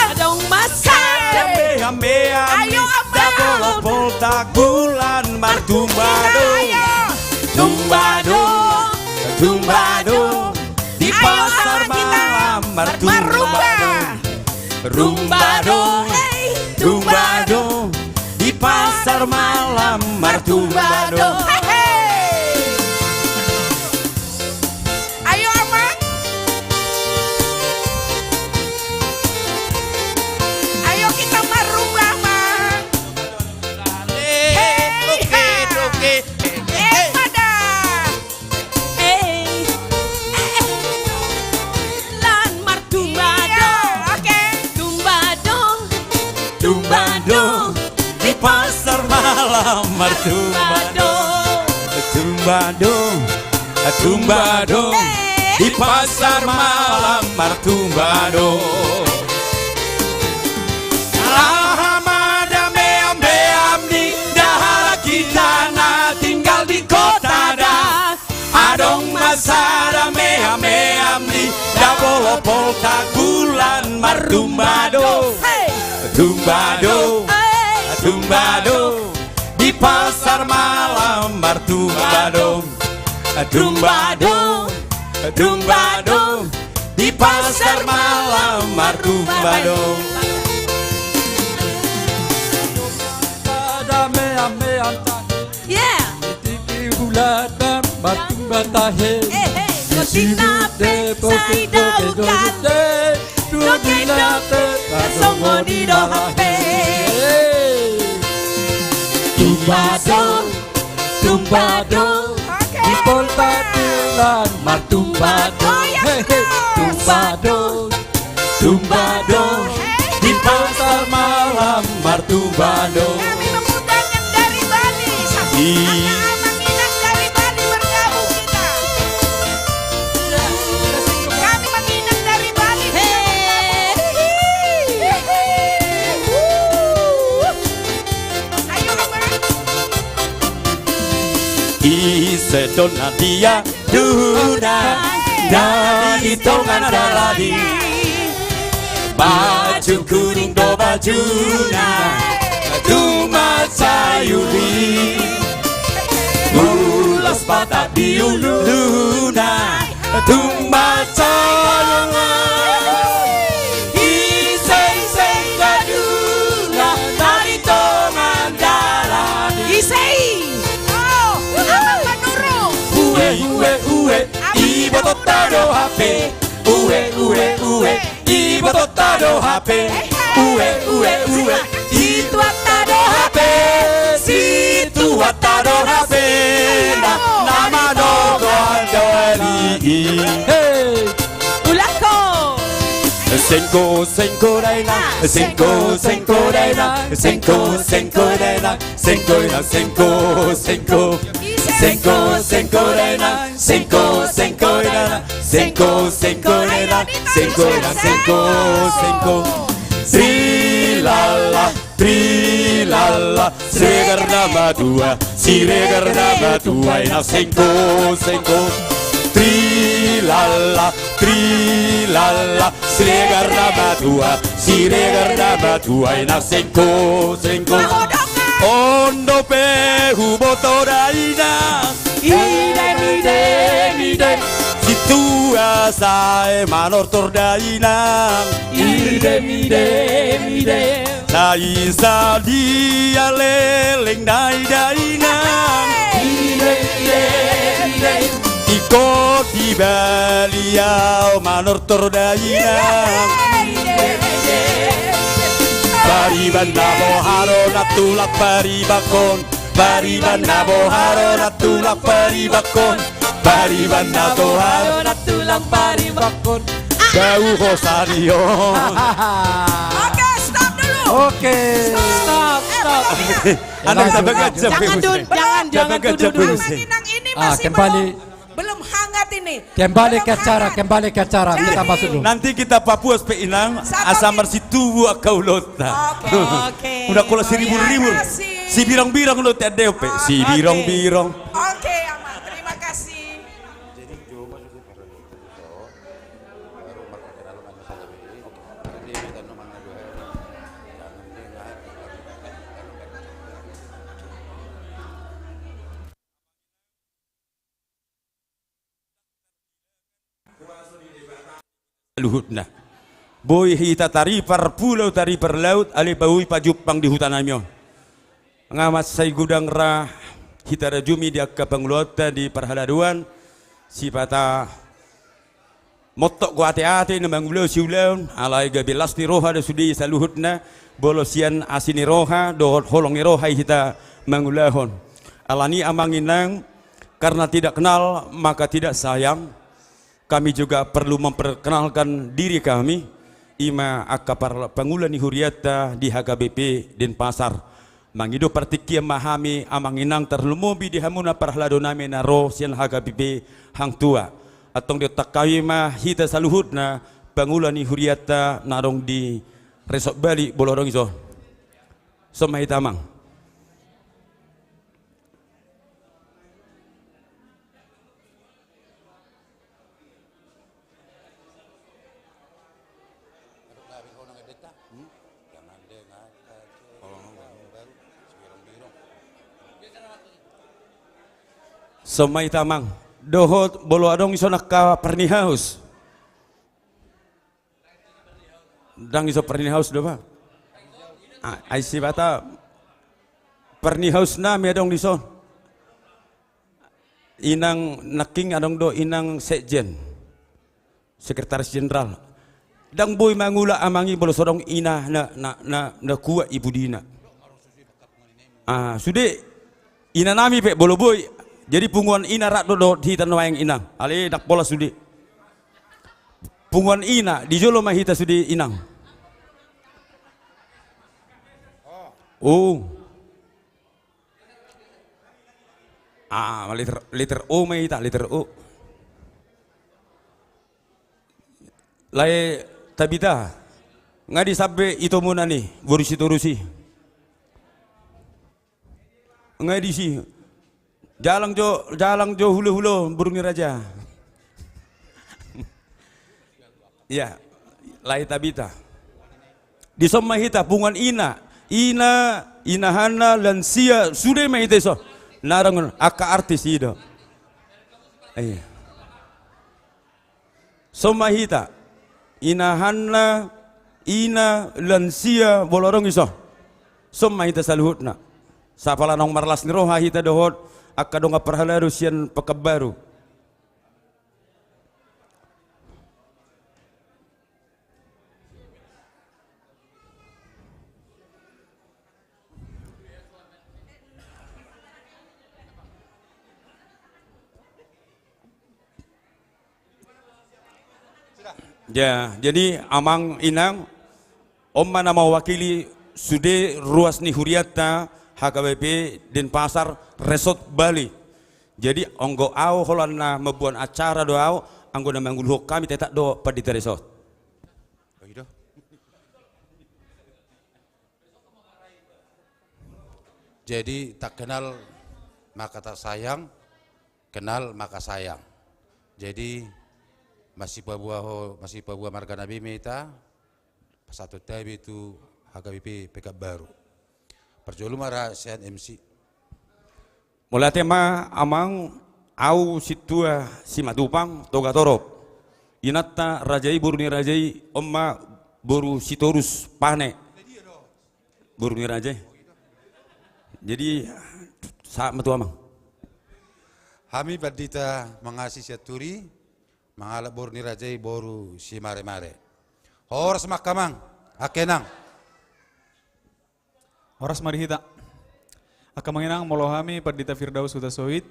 Adong ma sada. Dame am he am ni dabolopol tagulan martumbadong. Tumbadong, tumbadong. Di pasar malam martumbadong. Rumbadong, rumbadong. Di pasar malam martumbadong. Ayo, Amang. Ayo kita marumba, Amang. Hei, oke, oke. Eh, pada. Hei. Lan martumbadong. Iya, oke. Tumbadong. Tumbadong. Di pasar malam martumbadong. Tumbadong. Tumbadong. Di pasar malam martumbadong. Aha ma dame am he am ni dahalak hita na tinggal di kota da. Adong ma sada dame am he am ni dabolopol tagulan martumbadong. Tumbadong. Tumbadong. Di pasar malam martumbadong. Tumbadong, tumbadong. Di pasar malam martumbadong. Pada meam-meam tahe. Yeah. Di tingki bulan martumba tahe. Eh, eh. Di sini de poke-poke dote. Doke-doke, songon i do hape. Tumbadong, tumbadong. Oke. Di polta tulan martumbadong. Oh, iya, betul. Tumbadong, tumbadong. Oke. Di pasar malam martumbadong. Kami mengundang yang dari Bali. Ih. Ada Amang Inang dari Bali bergabung. Kami menginap dari Bali. Hei. Ayo, Abang. Ise do na diaduna, na di tonga dalan i. Baju kuning do bajuna, tumacayuli. Ulos Batak di uluna, tumacayuli. Ise, ise gaduna, na di tonga dalan i. Ise i. Oh, Amang Manurung. Ue, ue, ue, ibotoonta do hape. Ue, ue, ue. Ibotoonta do hape, ue, ue, ue. Situanta do hape, situanta do hape. Na, na manogandali. Hei. Ulang ho. Sengko, sengko dainang, sengko, sengko dainang, sengko, sengko dainang, sengko inang, sengko, sengko. Sengko, sengko dainang. Sengko, sengko dainang, sengko, sengko dainang, sengko inang, sengko, sengko. Trilala, trilala, Siregar na matua, Siregar na matua, inang sengko, sengko. Trilala, trilala, Siregar na matua, Siregar na matua, inang sengko, sengko. On dope huboto dainang. Idem, idem, idem. Sintua sae manortor dainang. Idem, idem, idem. Sai sadia leleng nai dainang. Idem, idem, idem. Ingkon di baliau manortor dainang. Idem, idem, idem. Pariban na boha do na tulang paribankon. Pariban na boha do na tulang paribankon. Pariban na boha do na tulang paribankon. Bau ho sarion. Oke, stop dulu. Oke. Stop, stop. Eh, belum. Anda bisa bekerja, jangan, Bung Hussein. Jangan, jangan tuduh dulu. Bung Hussein. Inang ini masih belum, belum hangat Kembali ke acara, kembali ke acara. Kita masuk dulu. Nanti kita papuas pe, Inang, asa marsitubu angka ulaonta. Oke. Oke. Udah, kalau siribur-ribur, sibirong-birong do, tende pe. Oke. Sibirong-birong. Oke, Amang. Terima kasih. Saluhutna. Boi hita taripar pulau, taripar laut, alai boi pajumpang di huta nami on. Nga mansai godang ra hita rajumi di angka pangulaonta di parhalado an, sipata montok do ate-ate na mangulahon siulaon, alai gabe las ni roha do sude saluhutna, molo sian asi ni roha dohot holong ni roha i hita mangulahon. Alani, Amang Inang, karena tidak kenal maka tidak sayang, kami juga perlu memperkenalkan diri kami, i ma angka par-, pangula ni hurianta di H K B P Denpasar. Mangido partingkian ma hami, Amang Inang, tarlumobi di hamuna parhalado nami na ro sian H K B P Hang Tuah. Antong diontang hami ma hita saluhutna pangula ni hurianta na adong di Resort Bali, molo adong dison. Son ma hita, Amang. Son ma hita, Amang. Dohot molo adong dison angka parnihaus. Ndang dison parnihaus do, Pak? A-, ai sipata parnihaus nami adong dison. Inang nangkin adong do, Inang Sekjen, Sekretaris Jenderal. Ndang boi mangula, Amang, i molo so adong ina na, na, na, na kuat i pudina. Ah, sude ina nami pe molo boi. Jadi punguan ina rap do dohot hita nuaeng, Inang. Alai ndang pola sude. Punguan ina, di jolo ma hita sude, Inang. Oh. Ah, letter, letter O ma hita, letter O. Lae Tabita, nga disi be itomuna ni boru Sitorus i? Nga disi. Jalang jo, jalang jo hulahula, boru ni raja. Iya, lae Tabita. Dison ma hita, punguan ina, ina, inahanna, lansia, sude ma hita dison. Na adong angka artis i do. Iya. Son ma hita, inahanna, ina, lansia, molo adong dison. Son ma hita saluhutna. Sai pala naung marlas ni roha hita dohot angka dongan parhalado sian Pekanbaru. Ya, jadi Amang Inang, on ma na mewakili sude ruas ni hurianta H K B P Denpasar Resort Bali. Jadi anggo au holan na mamboan acara do au, anggo na manguluhon hami tetap do Pandita Resort. Jadi, tak kenal maka tak sayang, kenal maka sayang. Jadi, masipaboa ho, masipaboa marga na boi ma hita, pasahat hami tu H K B P Pekanbaru. Parjolo ma ra sian M C. Mauliate ma Amang, au Sintua Simatupang, Toga Torop. Inanta raja i, boru ni raja i, on ma boru Sitorus Pane. Boru ni raja i. Jadi, sahat ma tu Amang. Hami pandita mangasi Sianturi, mangalap boru ni raja i boru Simaremare. Horas ma angka Amang, angka Inang. Horas ma di hita. Angka Amang Inang, molo hami Pandita Firdaus Hutasoit,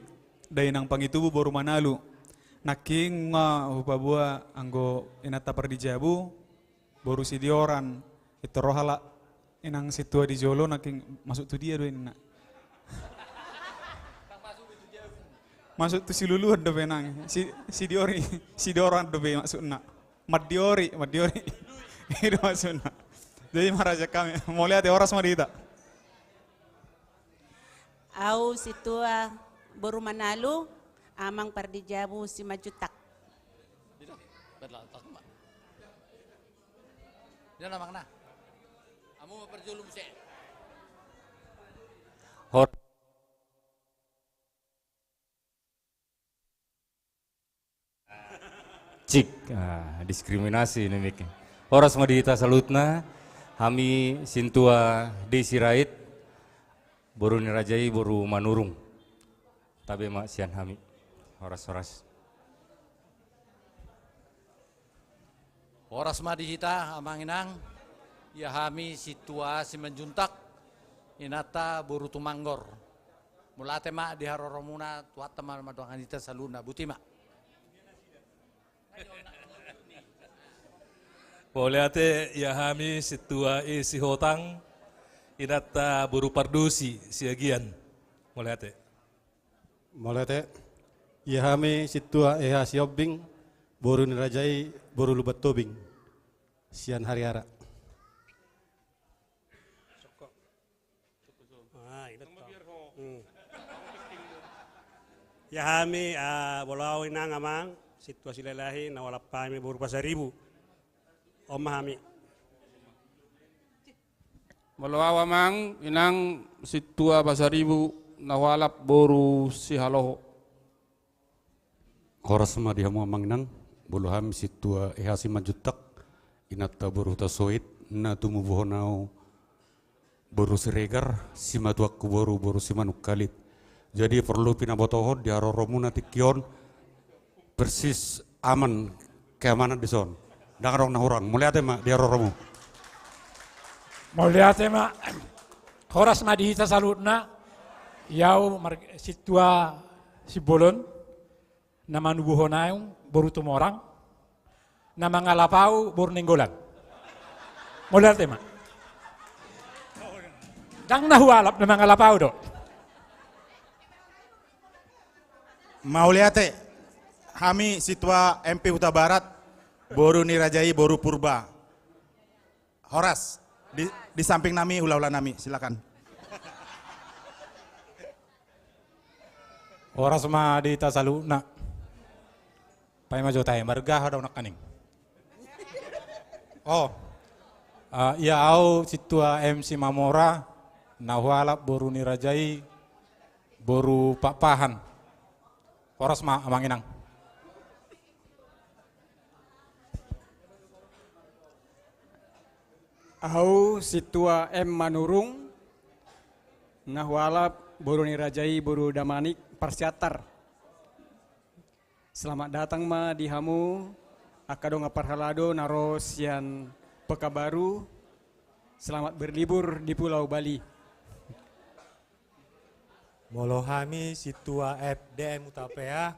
Dainang Pangitubu boru Manalu. Nangkin nga hupaboa anggo inanta pardijabu, boru Sidioran. Pintor ro halak inang sintua di jolo, nangkin masuk tu dia do inna. Masuk tu siluluan dope nang. Si, sidiori, sidoran dope maksudna. Mandiori, mandiori. I do maksudna. Jadi marajak hami. Mauliate, horas ma di hita. Au sintua boru Manalu, amang pardijabu Simanjuntak. Hor- Cik, ah, diskriminasi ini, Mik. Horas ma di hita saluhutna, hami sintua Dei Sirait, boru ni raja i boru Manurung. Tabe ma sian hami. Horas, horas. Horas ma di hita, amang inang. Ia hami sintua Simanjuntak, inanta boru Tumanggor. Mauliate ma di haroromuna, Tuhanta ma mandongani hita saluhutna. Botima. Mauliate, ia hami sintua i Sihotang, inanta boru Pardosi Siagian. Mauliate. Mauliate. Ia hami sintua Eha Siombing, boru ni raja i boru Lumban Tobing. Sian Hariara. Ah, i do. Hmm. Ia hami, ah, molo au inang amang, sintua Silalahi, na hualap hami boru Pasaribu. On ma hami. Molo au amang inang, sintua Pasaribu, na hualap boru Sihaloho. Horas ma di hamu amang inang, molo hami sintua Eha Simanjuntak, inanta boru Hutasoit, na tumubuhon au boru Siregar, simatuangku boru, boru Simanungkalit. Jadi porlu pinabotohon di haroromuna tingki on, persis aman, keamanan dison. Ndang adong na hurang. Mauliate ma di haroromu. Mauliate ma. Horas ma di hita saluhutna. Ia au mar-, sintua Simbolon, na manubuhon au boru Tumorang, na mangalap au boru Nainggolan. Mauliate ma. Ndang na hualap, na mangalap au do. Mauliate. Hami sintua M P Hutabarat, boru ni raja i boru Purba. Horas. Di, di samping nami, hulahula nami, silakan. Horas ma di hita saluhutna. Paima jo tahe, marga aha dong nangkaning. Oh. Ah, ia au sintua M C Mamora, na hualap boru ni raja i boru Pakpahan. Horas ma amang inang. Au sintua M Manurung, na hualap boru ni raja i boru Damanik Parsiantar. Selamat datang ma di hamu angka dongan parhalado na ro sian Pekanbaru. Selamat berlibur di Pulau Bali. Molo hami sintua F D M Hutapea,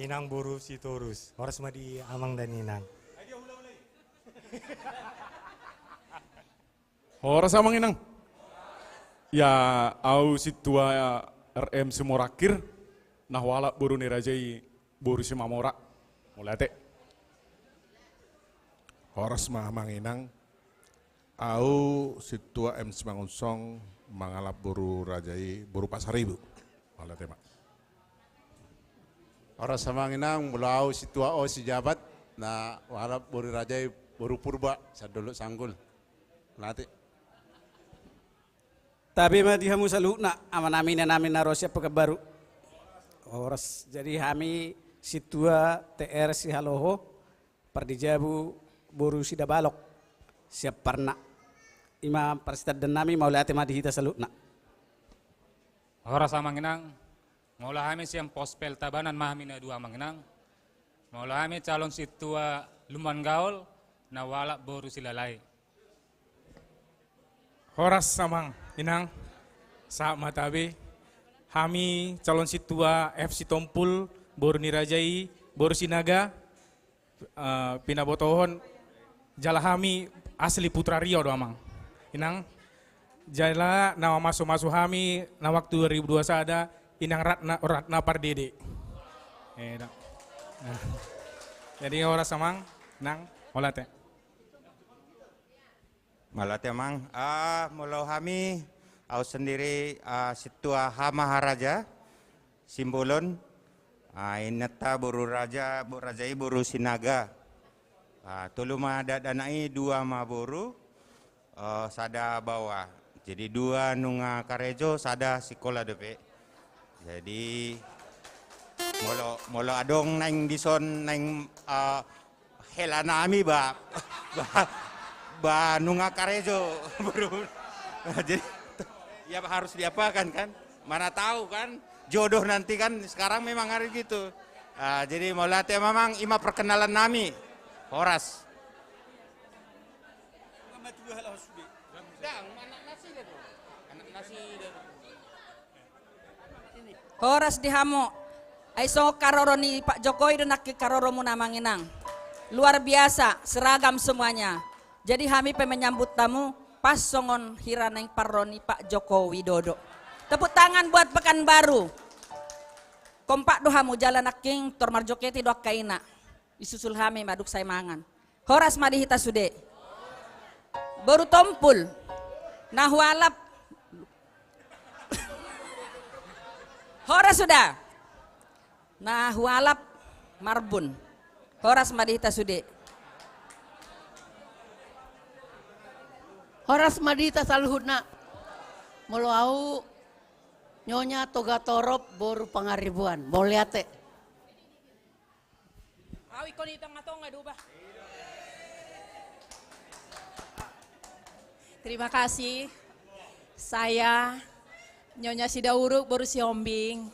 inang boru Sitorus. Horas ma di amang dan inang. Horas amang inang. Ia au sintua R M Simorangkir, na hualap boru ni raja i boru Simamora. Mauliate. Horas ma amang inang. Au sintua M Simangunsong, mangalap boru raja i boru Pasaribu. Mauliate ma. Horas amang inang, molo au sintua O Sijabat, na hualap boru ni raja i boru Purba, sian Dolok Sanggul. Mauliate. Tabe ma di hamu saluhutna, amanami, inanami na ro sian Pekanbaru. Horas, jadi hami sintua T R Sihaloho, pardijabu boru Sidabalok, sian Parna. I ma parsitandaan nami, mauliate ma di hita saluhutna. Horas amang inang, molo hami sian Pospel Tabanan ma hami na dua amang inang. Molo hami calon sintua Lumban Gaol, na hualap boru Silalahi. Horas amang inang, sahat ma tabe. Hami calon sintua F Sitompul, boru ni raja i boru Sinaga, eh, pinabotohon jala hami asli Putra Riau do amang inang. Jala na mamasumasu hami na waktu dua ribu dua sada, inang Ratna, Ratna Pardede. Eh, da. Jadi horas amang, nang, mauliate. Mauliate amang. Ah, molo hami, au sendiri, ah, sintua Hamaharaja Simbolon. Ah, inanta boru raja, bo-, raja i boru Sinaga. Ah, tolu ma dakdanak i, dua ma boru, eh, sada baoa. Jadi dua nunga karejo, sada sikola dope. Jadi molo, molo adong naeng dison naeng, eh, hela nami ba, ba, ba nunga karejo, boru. Jadi ya harus diapakan kan? Mana tahu kan? Jodoh nanti kan sekarang memang hari gitu. Ah, jadi mauliate amang, ima perkenalan nami. Horas. Horas di hamu. Ai songon haroro ni Pak Jokowi do nangkin haroromuna amang inang. Luar biasa, seragam semuanya. Jadi hami pe menyambut tamu pas songon hira naeng parro ni Pak Jokowi Dodo. Tepuk tangan buat Pekanbaru. Kompak do hamu jala nangkin tor marjoketi do angka ina. Disusul hami ma dung sae mangan. Horas ma di hita sude. Boru Tompul. Na hualap. Horas suda. Na hualap Marbun. Horas ma di hita sude. Horas ma di hita saluhutna. Molo au Nyonya Togatorop boru Pangaribuan. Mauliate. Au ingkon di tongatonga do bah. Terima kasih. Saya Nyonya Sidauruk boru Sihombing,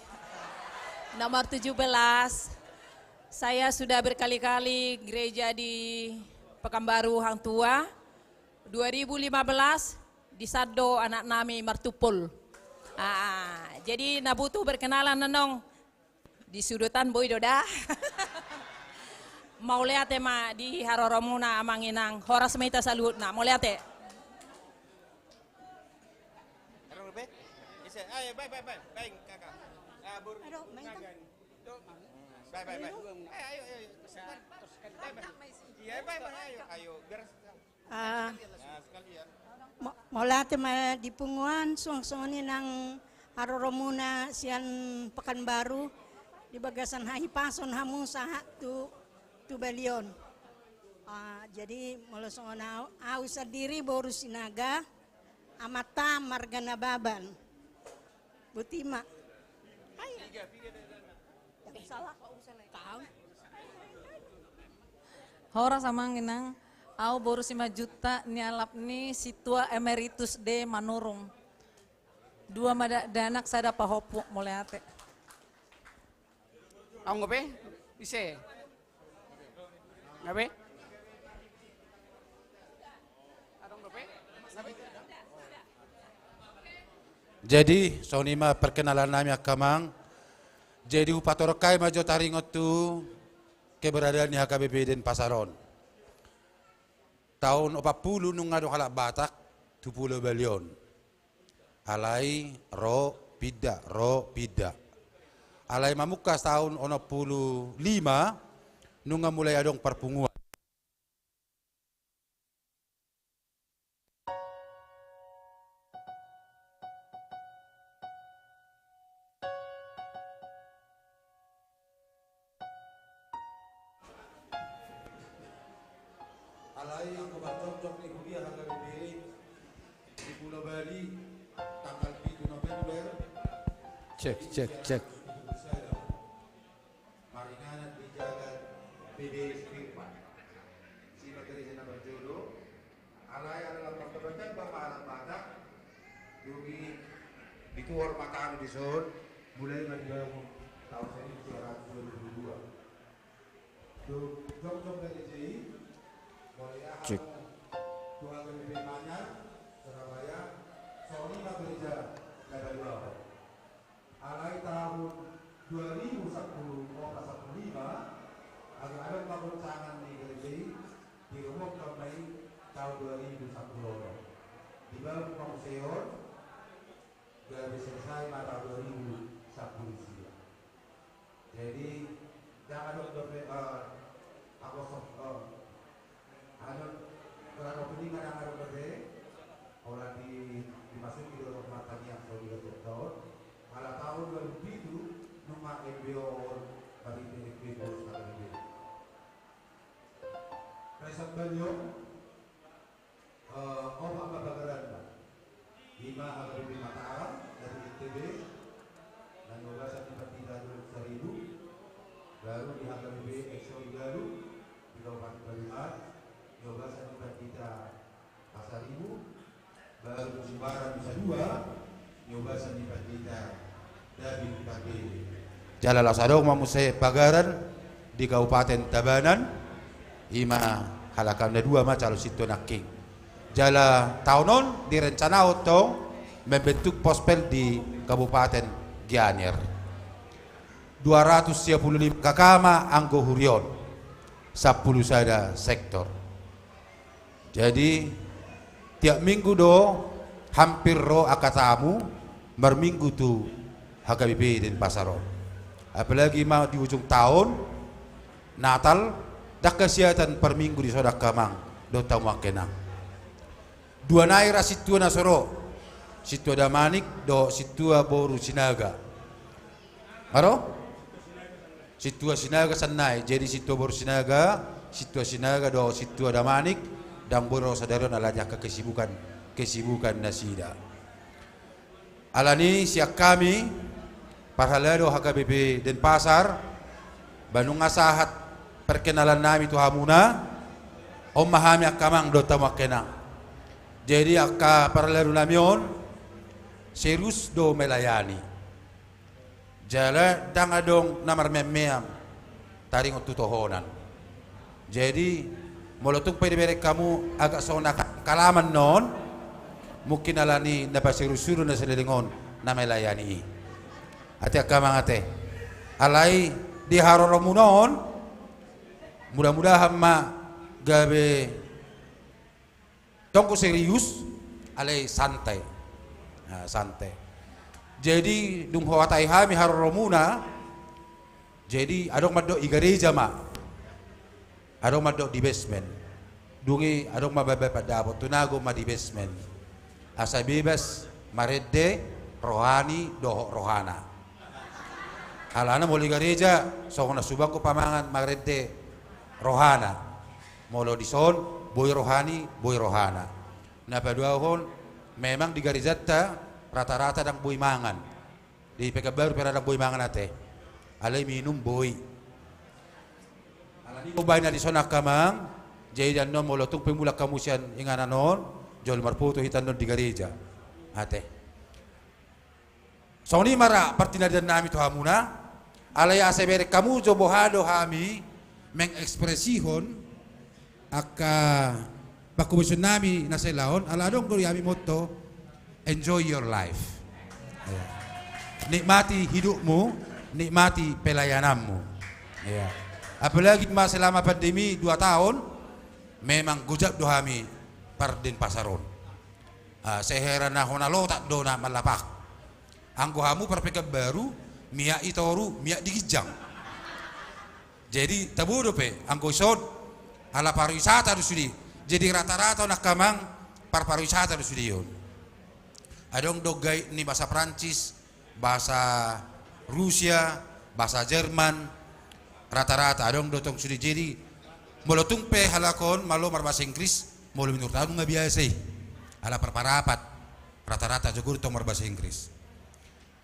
nomor tujuh belas. Saya sudah berkali-kali gereja di Pekanbaru Hang Tuah. Dua ribu lima belas disando anak nami martumpol. Ah, jadi na butuh berkenalan annon. Di sudutan boi do da. Mauliate ma di haroromuna amang inang, horas ma hita saluhutna. Mauliate. Ayo, bae, bae, bae, bae, kakak. Ah, boru. Aduh, main. Bae, bae, bae. Eh, ayo, ayo, ayo. Bae, bae. Iya, bae, bae, ayo, ayo. Biar Ah, mo-, mauliate ma di punguan, suang songon i nang haroromuna sian Pekanbaru, di bagasan hahipason hamu sahat tu, tu balion. Ah, jadi molo songon au, au sandiri boru Sinaga, amanta marga Nababan. Botima. Hai. Horas amang inang, au boru Simanjuntak, nialap ni sintua emeritus de Manurung. Dua ma dakdanak sada pahompu, mauliate. Au nga pe? Ise? Nga pe? Jadi songon i ma perkenalan nami angka amang. Jadi hupatorang hami ma jo taringot tu keberadaan ni H K B P Denpasar on. Taon opat pulu nunga adong halak Batak tu Pulo Bali on. Alai ro pinda, ro pinda. Alai mamungka taon onom pulu lima nunga mulai adong parpunguan. Alai anggo parcocok ni huria H K B P di Pulo Bali tanggal pitu November. Cek, cek, cek. Maringanan di jalan P B S Firman. Simak dari sana berjodoh. Alai adalah pertobatan Bapak Alam Batak. Dugi di kuor matang di son. Mulai dari tahun seribu sembilan ratus dua puluh dua. Cek. Surabaya, Surabaya, Surabaya, Surabaya. Alai tahun dua ribu sepuluh, oh, sepuluh lima, alai adong ma goncangan ni gereja i, dirobohkan ma i tahun dua ribu sepuluh. Dibangun ma museum, gabe selesai ma tahun dua ribu sepuluh sia. Jadi, Ndang adong dope, eh, apostel, eh, adong, terhadap ini ndang adong dope, orang di, dimasuki dalam pertanian saudara tiap tahun. Ala tahun dua ribu pitu, nunga M B O on, tapi P F P terus kami. Present value, eh, opat ma pagaranna. Ima H K B P Mataram dari I T B, na niobasan ni Pandita Dolok Saribu, baru di H K B P Exo di Galuh, di Kabupaten Banyumas, niobasan ni Pandita Pasaribu, baru di Jimbaran Nusa Dua, niobasan ni Pandita David Pardede. Jala laos adong ma muse pagaran di Kabupaten Tabanan, ima halak na dua ma calon sintua nangkin. Jala taon on direncanahon tong membentuk pospel di Kabupaten Gianyar. Dua ratus sia pulu lima K K ma anggo huria on, sampulu sada sektor. Jadi, tiap minggu do hampir ro angka tamu marminggu tu H K B P Denpasar on. Apalagi ma di ujung taon, Natal, ndang hasiatan parminggu dison angka amang dohot hamu angka inang. Dua nai ra sintua na so ro, sintua Damanik dohot sintua boru Sinaga. Aro? Sintua Sinaga sian nai, jadi sintua boru Sinaga, sintua Sinaga dohot sintua Damanik, ndang boi ro sadari on ala ni angka kesibukan, kesibukan nasida. Ala ni sian hami, parhalado H K B P Denpasar, ba nunga sahat perkenalan nami tu hamuna, on ma hami angka amang dohot hamu angka inang. Jadi angka parhalado nami on, serius do melayani. Jala ndang adong na marmeam-meam taringot tu tohonan. Jadi, molo tung pe dibereng hamu agak songon angka halaman on, mungkin ala ni na paserius-serius na saleleng on na melayani i. Ate angka amang ate. Alai di haroromuna on, mudah-mudahan ma gabe tonggo serius, alai santai. Nah, santai. Jadi, dung huhatai hami haroromuna, jadi adong mandok i gareja ma. Adong mandok di basement. Dung i adong ma baen-baen pandapot, tunagon ma di basement. Asa bebas marende rohani dohot rohana. Alana molo i gareja, songon na subang do pamangan marende rohana. Molo dison, boi rohani, boi rohana. Na paduahon, memang di garejanta rata-rata ndang boi mangan. Di Pekanbaru pe ra ndang boi mangan ate. Alai minum boi. Alani i umbahen na dison angka amang, jadi annon molo tung pe mulak hamu sian inganan on, jolo marfoto hita annon di gareja. Ate. Songon i ma ra partinandaon nami tu hamuna, alai asa bereng hamu jo boha do hami mengekspresihon angka pangkobason nami na selaon, ala adong do di hami motto, enjoy your life. Iya. Nikmati hidupmu, nikmati pelayananmu. Iya. Apalagi ma selama pandemi dua taon, memang gojap do hami par Denpasar on. Ah, sai hera na hona lotak do na mallapah. Anggo hamu par Pekanbaru, miak i toru, miak di ginjang. Jadi, tabo dope, anggo dison, ala pariwisata do sude. Jadi, rata-rata on angka amang, par pariwisata do sude on. Adong do gaib ni bahasa Prancis, bahasa Rusia, bahasa Jerman, rata-rata, adong do tong sude. Jadi, molo tung pe halak on, malo marbahasa Inggris, molo menurut au nunga biasa i. Ala par parapat, rata-rata jago do tong marbahasa Inggris.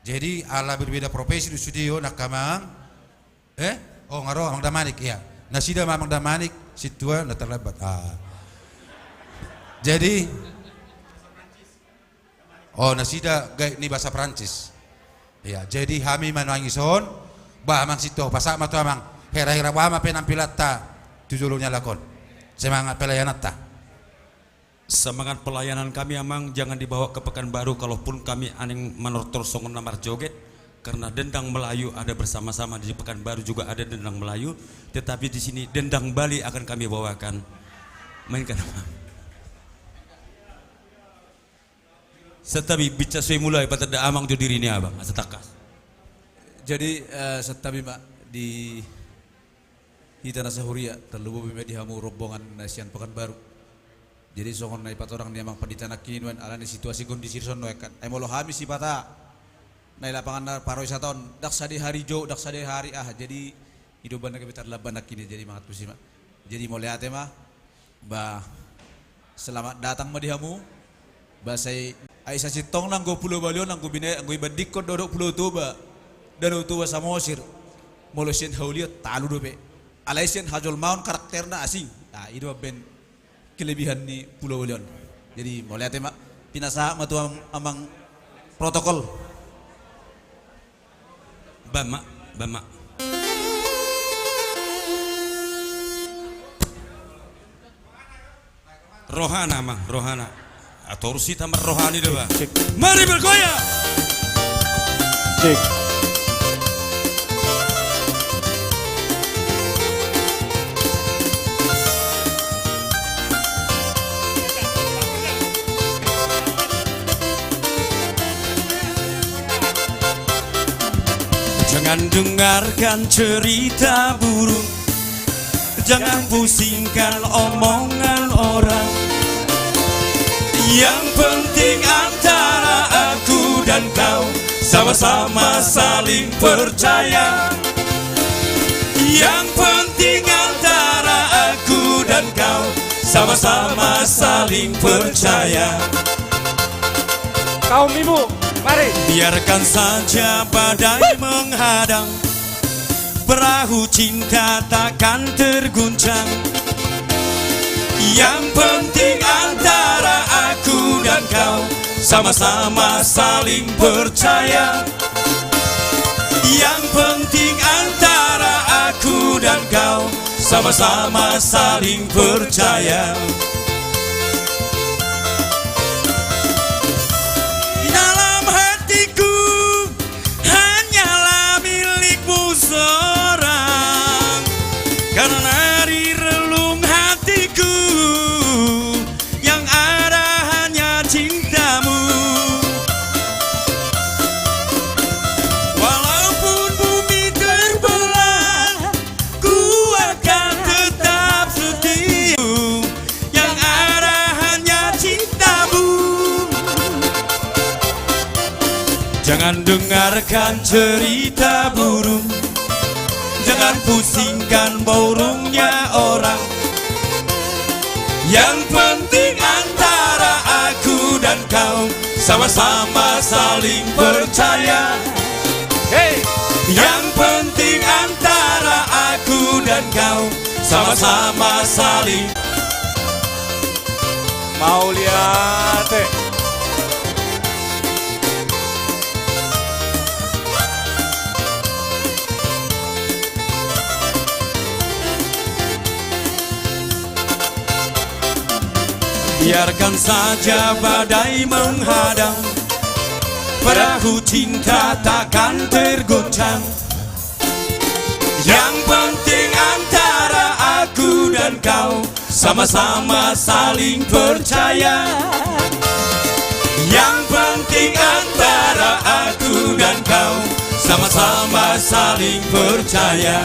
Jadi, ala berbeda profesi do sude on angka amang. Eh? Oh, nga ro, Amang Damanik, iya. Nasida ma Amang Damanik, sintua, na terlambat. Ah. Jadi, oh, nasida gaib ni bahasa Prancis. Iya, jadi hami ma nuaeng dison, ba amang sintua, pasahat ma tu amang, hera-hera boha ma penampilanta, tu jolo ni halak on. Semangat pelayananta. Semangat pelayanan kami, Amang, jangan dibawa ke Pekanbaru, kalaupun kami aning manortor songon na marjoget, karena dendang Melayu ada bersama-sama di Pekanbaru juga ada dendang Melayu, tetapi di sini dendang Bali akan kami bawakan. Mainkan, Amang. Santabi, bincang so i mulai, patanda amang jo diri ni abang, asa tangkas. Jadi, eh, santabi ma di Hita na sahuria, tarlumobi ma di hamu rombongan na sian Pekanbaru. Jadi songon na dipatorang ni amang pandita nangkin i nuaeng, alani situasi kondisi songon i kan. Ai molo hami sipata na di lapangan na parrohahon, ndang sada harijo, ndang sada hari aha. Jadi i do umbahen na gabe tarlambat nangkin i, jadi mangantusi ma. Jadi mauliate ma. Bah, selamat datang ma di hamu. Bah, sai, ai sasintongna anggo Pulo Bali on, anggo bine-, anggo ibandingkon dohot Pulo Toba, Danau Toba, Samosir, molo sian haulion talu dope. Alai sian hajolmaon karakterna asing. Nah, i do umbahen kelebihan ni Pulo Bali on. Jadi mauliate ma. Pinasahat ma tu am-, amang protokol. Bahen ma, bahen ma. Rohana ma, rohana. Atur sita marrohani do ba. Cek, cek. Mari bergoyang. Cek. Jangan dengarkan cerita burung, jangan pusingkan omongan orang. Yang penting antara aku dan kau sama-sama saling percaya. Yang penting antara aku dan kau sama-sama saling percaya. Kaum ibu, mari. Biarkan saja badai menghadang, perahu cinta takkan terguncang. Yang penting antara aku dan kau sama-sama saling percaya. Yang penting antara aku dan kau sama-sama saling percaya. Di dalam hatiku hanyalah milikmu seorang, karena di relung hatiku yang ada hanya cintamu. Walaupun bumi terbelah, ku akan tetap setia. Yang ada hanya cintamu. Jangan dengarkan cerita burung, jangan pusingkan burungnya orang. Yang penting antara aku dan kau sama-sama saling percaya. Hei! Yang penting antara aku dan kau sama-sama saling. Mauliate. Biarkan saja badai menghadang, perahu cinta takkan tergoncang. Yang penting antara aku dan kau sama-sama saling percaya. Yang penting antara aku dan kau sama-sama saling percaya.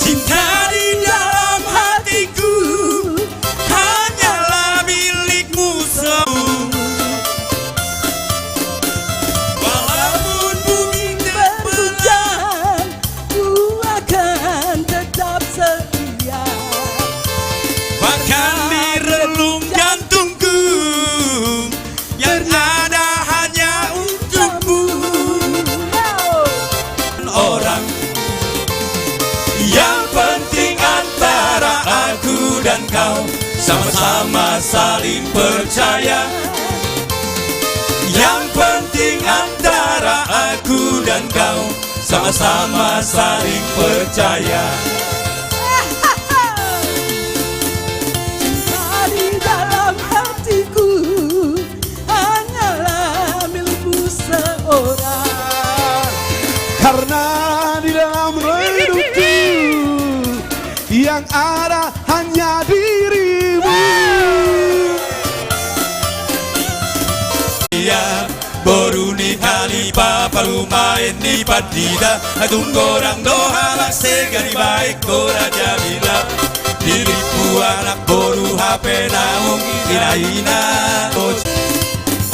Cinta di dalam hatiku hanyalah milikmu seorang. Walaupun bumi terbelah, ku akan tetap setia. Bahkan di relung jantungku yang ada hanya untukmu. Orang, yang penting antara aku dan kau sama-sama saling percaya. Yang penting antara aku dan kau sama-sama saling percaya. Cinta di dalam hatiku hanyalah milikmu seorang. Karena di dalam redupku yang ada hanya dirimu. Ia boru ni Kalipapan. parumaen ni pandita, tung godang do halak segari baen ho Jamila. Dirimpu anak boru hape naung ina-ina. Oh,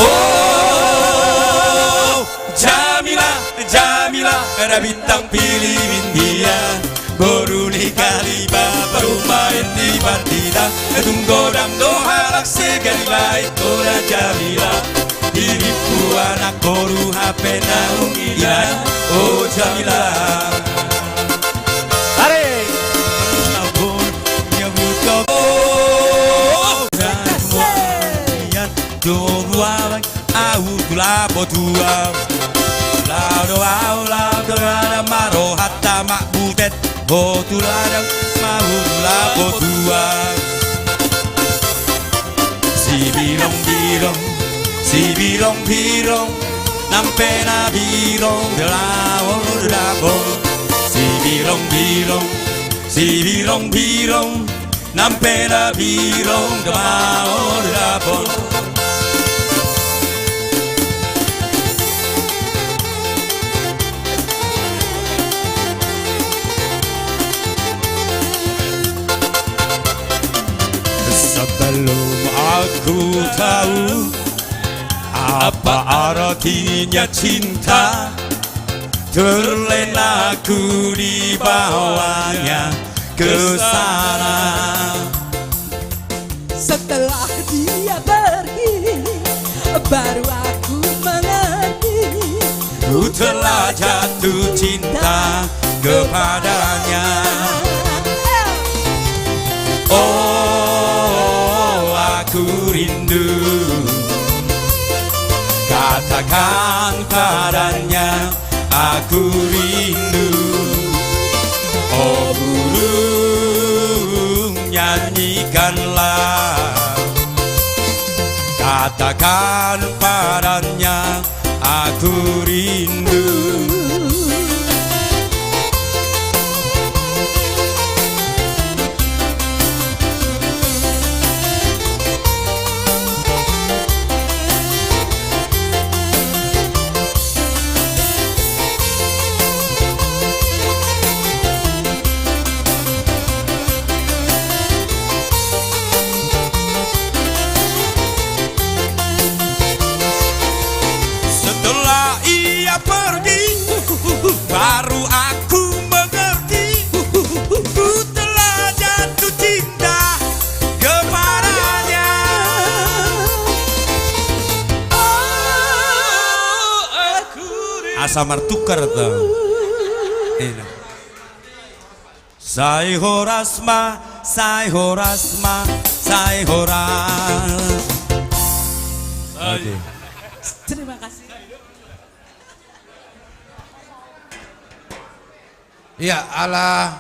oh, Jamila, Jamila, na bintang film India. Boru ni Kalibata, parumaen ni pandita, tung godang do halak segari baen ho Jamila. Dirimpu anak boru hape naung ina, oh Jamila. Are. Au tu lapo tuau. Lao do au, lao do au, maro hata mak butet. Ho tu ladang, maro tu lapo tuau. Sibirong-birong, sibirong-birong, nampe na birong, lao do dapot. Sibirong-birong, sibirong-birong, nampe na birong, lao do dapot. Sebelum aku tahu apa artinya cinta, terlena aku dibawanya ke sana. Setelah dia pergi, baru aku mengerti. Ku telah jatuh cinta kepadanya. Oh, aku rindu. Katakan padanya, aku rindu. Oh burung, nyanyikanlah. Katakan padanya, aku rindu. Setelah ia pergi, baru aku mengerti. Ku telah jatuh cinta kepadanya. Oh, aku rindu. Asa martukar tu. Enak. Sai horas ma, sai horas ma, sai horas. Oke. Terima kasih. Ia, ala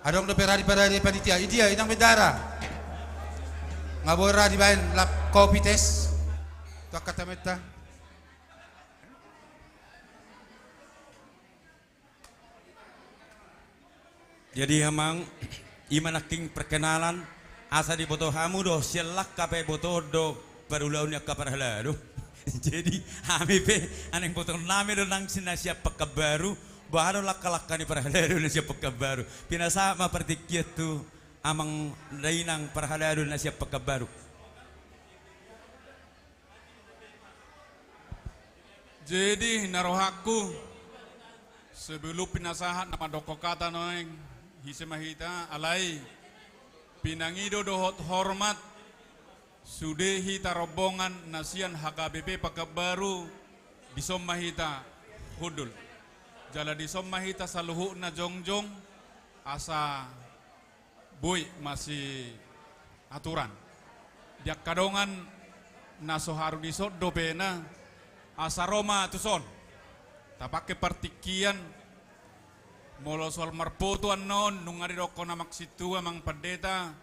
adong dope ra di panitia. Idia, inang bendahara. Nga boi ra dibaen lap kopi tes tu angka tamuta. Jadi amang, i ma nangkin perkenalan, asa diboto hamu do sian langka pe botoon do parulaon ni angka parhalado. Jadi hami pe naeng botoonnami do nang na sian Pekanbaru, boha do langka-langka ni parhalado na sian Pekanbaru. Pinasahat ma partingkian tu amang dainang parhalado na sian Pekanbaru. Jadi na rohangku, sebelum pinasahat na mandok hata nuaeng, ise ma hita, alai pinangido dohot hormat, sude hita rombongan na sian H K B P Pekanbaru, dison ma hita hundul. Jala dison ma hita saluhutna jongjong, asa boi masiaturan. Di angka dongan na so haru dison dope na, asa ro ma tuson. Tapangke partingkian, molo soal marfoto annon, nunga didokkon amang sintua, amang pandita,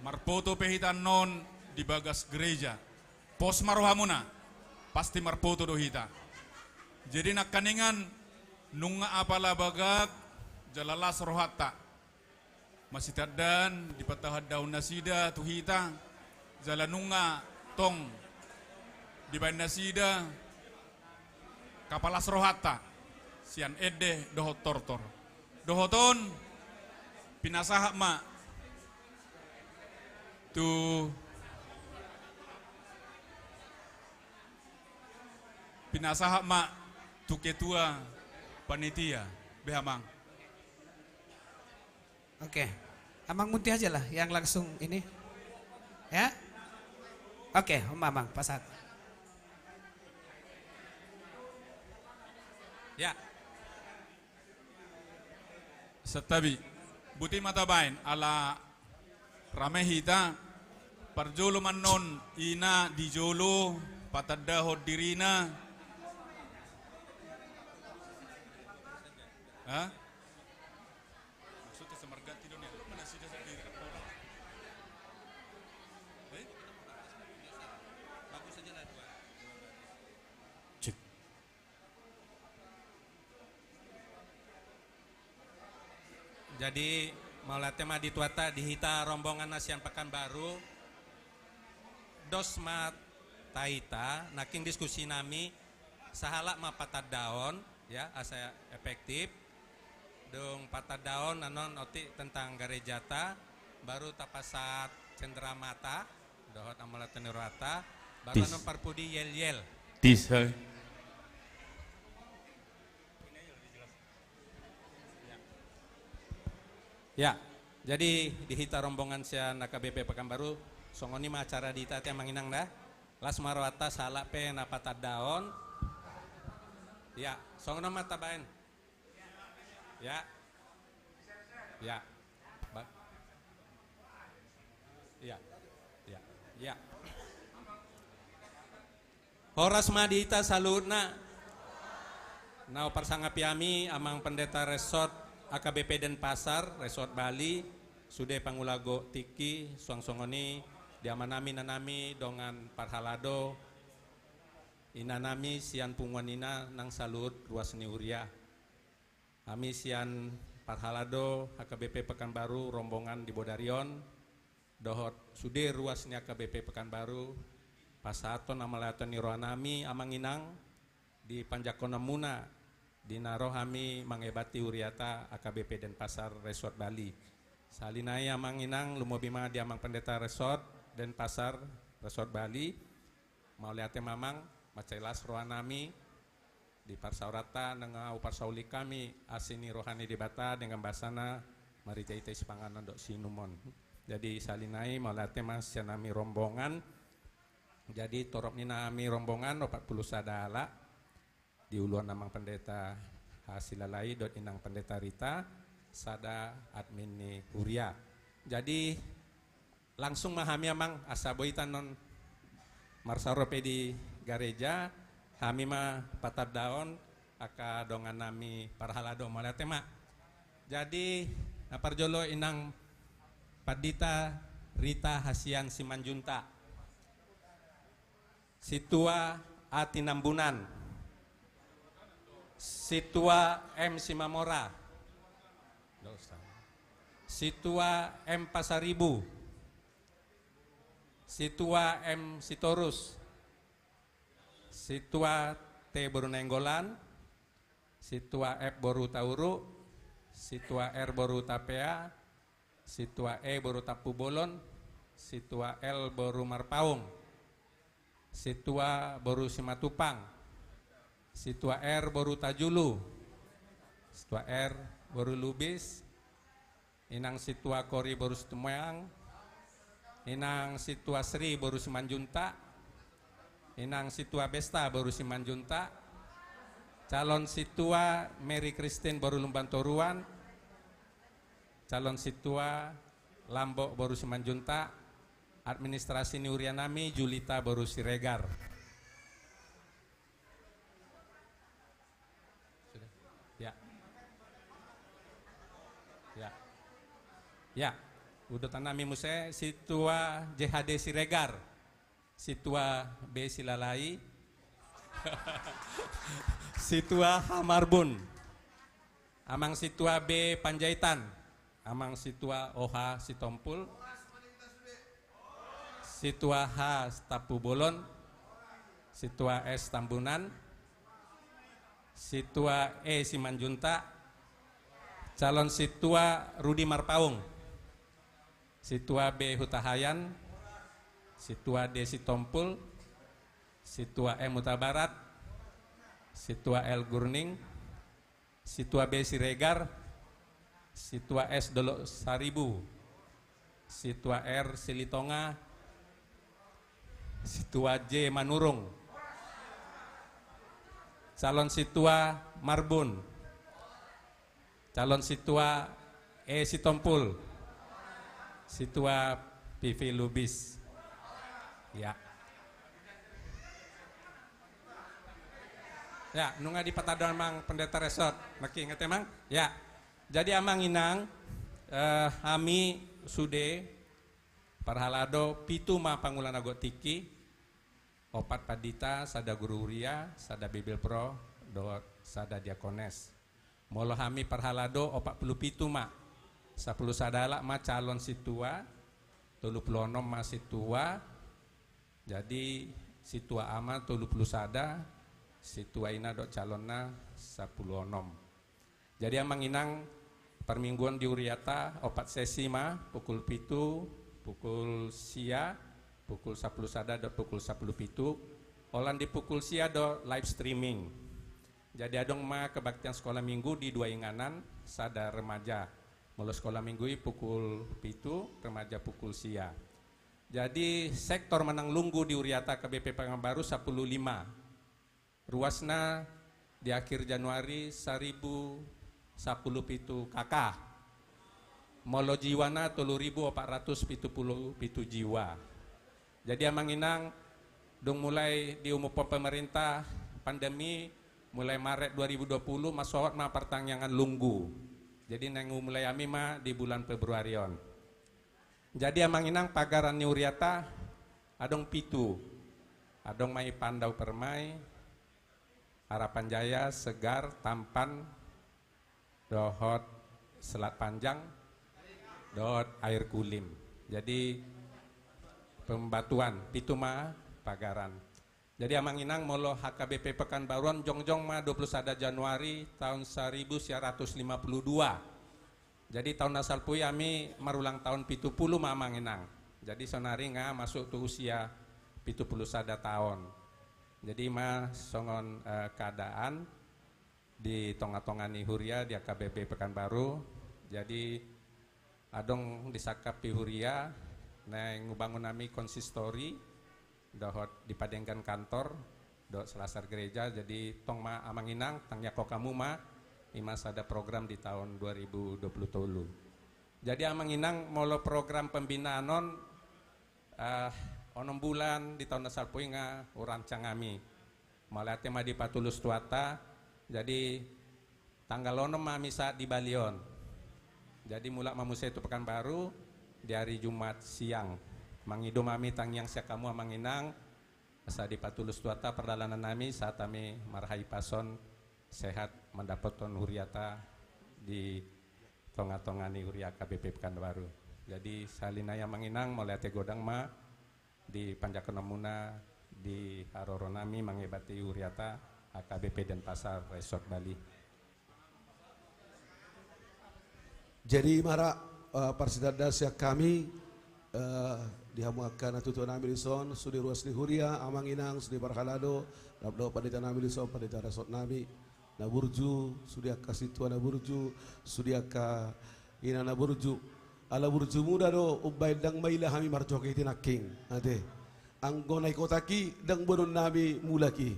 marfoto pe hita annon di bagas gereja. Pos ma rohamuna, pasti marfoto do hita. Jadi nangkiningan, nunga apala bagak, jala las rohanta. Masitandaan, dipatahandaon nasida tu hita, jala nunga tong dibaen nasida Kapalas rohanta sian ende dohot tortor. Dohot on, pinasahat ma tu, pinasahat ma tu ketua panitia. Beha, Amang. Oke. Amang Munti aja lah yang langsung ini. Ya? Oke, Om Amang, pasahat. Ya. Santabi. Boti ma tabaen, ala rame hita, parjolo ma annon ina di jolo, patandahon dirina. Ha? Maksudnya semerganti dong ya, lu mana sih dasar diri kan orang? Eh? Bagus aja lah dua. Cek. Jadi, mauliate ma di Tuhanta di hita rombongan na sian Pekanbaru, dos ma taida, nangkin diskusi nami, sahalak ma patandaon, ya, asa efektif. Dung patandaon annon otik tentang garejata, baru tapasahat cenderamata, dohot amalaton ni rohanta, baru annon parpudi yel-yel. Tis, hai. Ya, jadi di hita rombongan sian A K B P Pekanbaru, songon i ma acara di hita, Amang Inang da. Las ma rohanta, sahalak pe na patandaon. Ya, songon on ma tabaen. Ya. Ya. Ba-, ya. Ya. Ya. Horas ma di hita saluhutna. Na huparsangapi hami Amang Pendeta Resort A K B P Denpasar, Resort Bali, sude pangula gok tingki, suang songon i di amanami, inanami, dongan parhalado, inanami sian punguan ina nang saluhut ruas ni huria. Hami sian parhalado H K B P Pekanbaru rombongan di bodari on, dohot sude ruas ni H K B P Pekanbaru, pasahathon hamauliateon ni rohanami Amang Inang, di panjangkononmuna, di na ro hami mangebati huriata H K B P Denpasar Resort Bali. Sahali nai Amang Inang, lumobi ma di Amang Pendeta Resort Denpasar Resort Bali, mauliate ma Amang, mansai las rohanami, di parsaoranta nunga huparsaulihon hami asi ni roha ni Debata dengan basana marhite-hite sipanganon dohot siinumon. Jadi sahali nai mauliate ma sian hami rombongan. Jadi torop ni hami rombongan opat pulu sada halak, diuluhon Amang Pendeta H. Silalai dohot Inang Pendeta Rita, sada admin ni huria. Jadi langsung ma hami Amang, asa boi hita annon marsaor dope di gareja, hami ma patandaon angka dongannami parhalado, mauliate ma. Jadi na parjolo Inang Pandita Rita Hasian Simanjuntak. Sintua A. Tinambunan, Sintua M. Simamora, Sintua M. Pasaribu, Sintua M. Sitorus, Sintua T. Boru Nainggolan, Sintua F. Boru Tauru, Sintua R. Boru Tapea, Sintua E. Boru Tampubolon, Sintua L. Boru Marpaung, Sintua Boru Simatupang, Sintua R. Boru Tajulu, Sintua R. Boru Lubis, Inang Sintua Kori Boru Situmeang, Inang Sintua Sri Boru Simanjuntak, Inang Sintua Besta Boru Simanjuntak, calon Sintua Mary Christine Boru Lumban Toruan, calon Sintua Lambok Boru Simanjuntak, administrasi ni hurianami Julita Boru Siregar. Sudah? Ya. Ya. Ya. Udutanami muse Sintua J H D Siregar, Sintua B. Silalai, Sintua H. Marbun, Amang Sintua B. Panjaitan, Amang Sintua O. H. Sitompul, Sintua H. Tampubolon, Sintua S. Tambunan, Sintua E Simanjuntak. Calon Sintua Rudi Marpaung. Sintua B Hutahaean. Sintua D Sitompul. Sintua M Hutabarat. Sintua L Gurning. Sintua B Siregar. Sintua S Dolok Saribu. Sintua R Silitonga. Sintua J Manurung. Calon Sintua Marbun. Calon Sintua E Sitompul. Sintua P V Lubis. Ya. Ya, nunga dipatandang Amang Pendeta Resort. Nangkin, ingot Amang? Ya. Jadi Amang Inang, eh, hami sude parhalado pitu ma pangula na gok tingki, opat pandita, sada guru huria, sada Bibelvrouw, dohot sada diakones. Molo hami parhalado opat pulu pitu ma, sapulu sada halak ma calon sintua, tolu pulu onom ma sintua, jadi sintua ama tolu pulu sada, sintua ina dohot calonna sapulu onom. Jadi Amang Inang, parmingguon di huriata opat sesi ma, pukul pitu, pukul sia, pukul sapulu sada dohot pukul sapulu pitu. Holan di pukul sia do live streaming. Jadi adong ma kebaktian sekolah minggu di dua inganan, sada remaja. Molo sekolah minggu i pukul pitu, remaja pukul sia. Jadi sektor manang lunggu di huriata H K B P Pekanbaru sapulu lima. Ruasna di akhir Januari saribu sapulu pitu K K. Molo jiwana tolu ribu opat ratus pitu pulu pitu jiwa. Jadi Amang Inang, dung mulai diumuphon pemerintah pandemi, mulai Maret dua ribu dua puluh, masohot ma partangiangan lunggu. Jadi naeng umulai hami ma di bulan Februari on. Jadi Amang Inang, pagaran ni huriata adong pitu. Adong ma i Pandau Permai, Harapan Jaya, Segar, Tampan, dohot Selat Panjang, dohot Air Kulim. Jadi pembatuan, pitu ma pagaran. Jadi Amang Inang, molo H K B P Pekanbaru on jongjong ma dua pulu sada Januari taon saribu sia ratus lima pulu dua. Jadi taon na salpu i hami marulang taon pitu pulu ma Amang Inang. Jadi saonari nga masuk tu usia pitu pulu sada taon. Jadi ma songon, eh, keadaan di tonga-tonga ni huria di H K B P Pekanbaru. Jadi adong disangkap di huria, naeng hubangun hami konsistori, dohot dipadenggan kantor, dohot selasar gereja. Jadi tong ma Amang Inang, tangiangkon hamu ma, i ma sada program di taon dua ribu dua pulu tolu. Jadi Amang Inang, molo program pembinaan on, eh, onom bulan di taon na salpu i nga hurancang hami. Mauliate ma dipatulus Tuhanta. Jadi tanggal onom ma hami sahat di Bali on. Jadi mulak ma muse tu Pekanbaru di hari Jumat siang. Mangido ma hami tangiang sian hamu Amang Inang, asa dipatulus Tuhanta pardalanan nami sahat hami marhahipason sehat mandapothon huriata di tonga-tonga ni huria H K B P Pekanbaru. Jadi sahali nai Amang Inang, mauliate godang ma di panjangkononmuna di haroro nami mangebati huriata H K B P Denpasar Resort Bali. Jadi i ma ra, eh, parsitanda sian hami, eh, di hamu angka natuatua nami dison, sude ruas ni huria, Amang Inang, sude parhalado, rap dohot pandita nami dison, pandita resort nami, na burju, sude angka sintua na burju, sude angka ina na burju. Ala burjumuna do umbaen ndang maila hami marjoget i nangkin, ate. Anggo na i kotak i ndang boanon nami mulak i.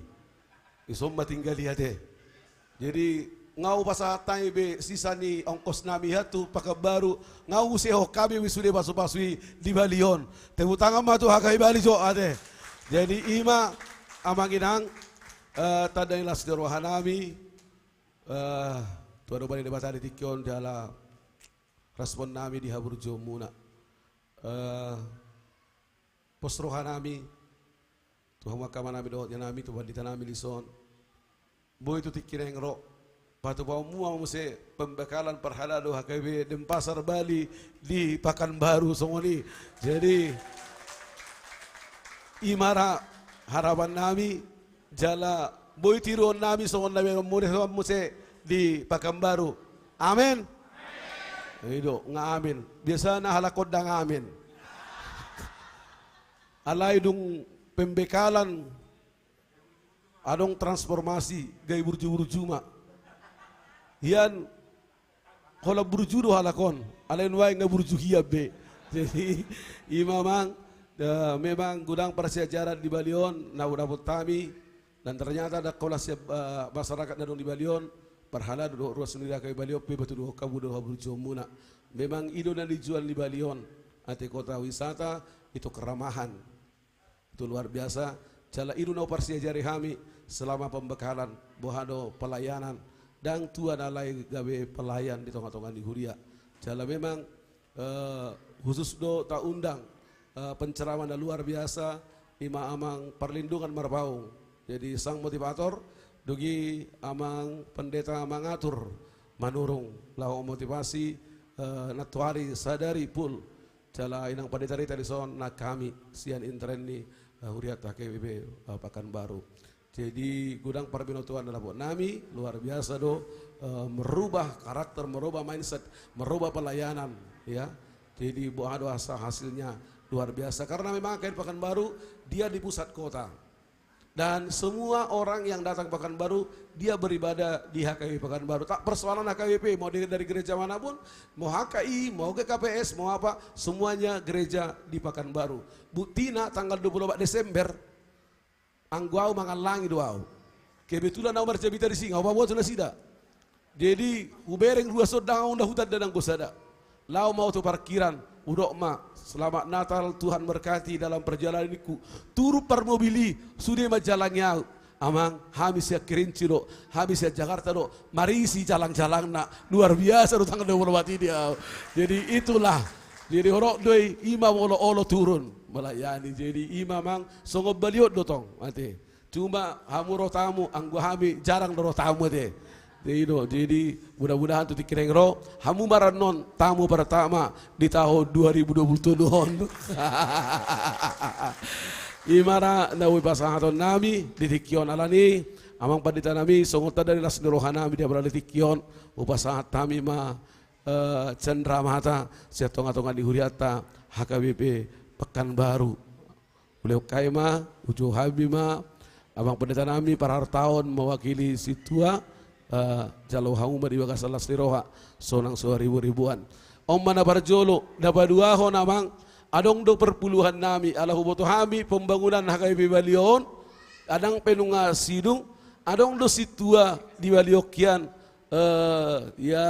Dison ma tinggal i, ate. Jadi nga hupasahat hami be sisa ni ongkos nami, aha, tu Pekanbaru, nga husehon hami be sude pasupasu i di Bali on. Tepuk tangan ma tu H K I Bali jo, ate. Jadi i ma Amang Inang, eh, tanda ni las ni roha nami, eh, tu adopan ni Debata di tingki on jala respon nami di haburjuonmuna. Eh, pos roha nami tu hamu angka ama nami dohot ina nami, tu pandita nami dison. Boi tu tingki naeng ro, patupaonmu ma muse pembekalan parhalado H K B P Denpasar Bali di Pekanbaru songon i. Jadi i ma ra harapan nami, jala Boi tiruon nami songon na binoan muse di Pakanbaru. Amen. I do nga amen. Biasana halak on ndang amen. Alai dung pembekalan adong transformasi, gabe burju-burju ma. Hian holan burju do halak on, alai nuaeng nga burju hian be. Jadi ima amang, eh, memang godang parsiajaran di balion na hudapot hami. Dan ternyata ndang holan sian, eh, masyarakat na adong di balion, parhalado dohot ruas ni H K B P balion pe patuduhon hamu do haburjuonmuna. Memang i do na nijua ni balion, ate, kota wisata itu keramahan. Itu luar biasa. Jala i do na huparsiajari hami selama pembekalan, boha do pelayanan. Ndang tua na alai gabe pelayan di tonga-tonga ni huria. Jala memang, eh, khusus do taundang, eh, penceramah na luar biasa, ima amang Parlindungan Marpaung. Jadi sang motivator, dung i amang Pendeta Mangatur Manurung, laho motivasi, eh, nantoari sadari full. Jala inang pandita Rita dison nangkami sian intern ni, eh, hurianta H K B P, eh, Pakanbaru. Jadi godang parbinotoan na dapot nami, luar biasa do, eh, merubah karakter, merubah mindset, merubah pelayanan, ya. Jadi boha do asa hasilnya luar biasa. Karena memang H K B P Pakanbaru dia di pusat kota. Dan semua orang yang datang Pakanbaru, dia beribadah di H K B P Pakanbaru. Tak persoalan H K B P, mau dia dari gereja manapun, mau H K I, mau G K P S, mau apa, semuanya gereja di Pakanbaru. Buktina tanggal dua puluh empat Desember, anggo au mangallangi do au. Kebetulan au marjamita disi, nga hupaboa tu nasida. Jadi hubereng ruas on, ndang au na hutanda nanggo sada. Laho ma au tu parkiran, hudok ma, "Selamat Natal, Tuhan berkati dalam perjalananku." Turun parmobil i, sude manjalangi au. Amang, hami sian Kerinci do, hami sian Jakarta do, marisi jalang-jalangna, luar biasa do tanggal dua puluh empat i di au. Jadi itulah, jadi horok do i, ima olo-olo turun melayani. Jadi ima amang, songon balion do tong, ate. Cuma hamu ro tamu, anggo hami jarang do ro tamu, ate. Jadi do, jadi mudah-mudahan tu tingki na naeng ro, hamu ma ra annon tamu pertama di tahun dua ribu dua puluh tolu on. Ima ra na boi pasahaton nami di tingki on, alani amang pandita nami, songon tanda ni las ni roha nami di apala di tingki on, hupasahat hami ma, eh, cenramata sian tonga-tonga ni hurianta H K B P Pakanbaru. Ulehon hami ma, ujou hami ma, amang pandita nami parhartaon mewakili sintua, eh, jalo hamu ma di bagasan las ni roha, sonang so ribu-ribuan. On ma na parjolo, na paduahon amang, adong do perpuluhan nami, ala huboto hami pembangunan H K B P Balio on, adong pe nunga sidung, adong do sintua di Balio hian, eh, ya,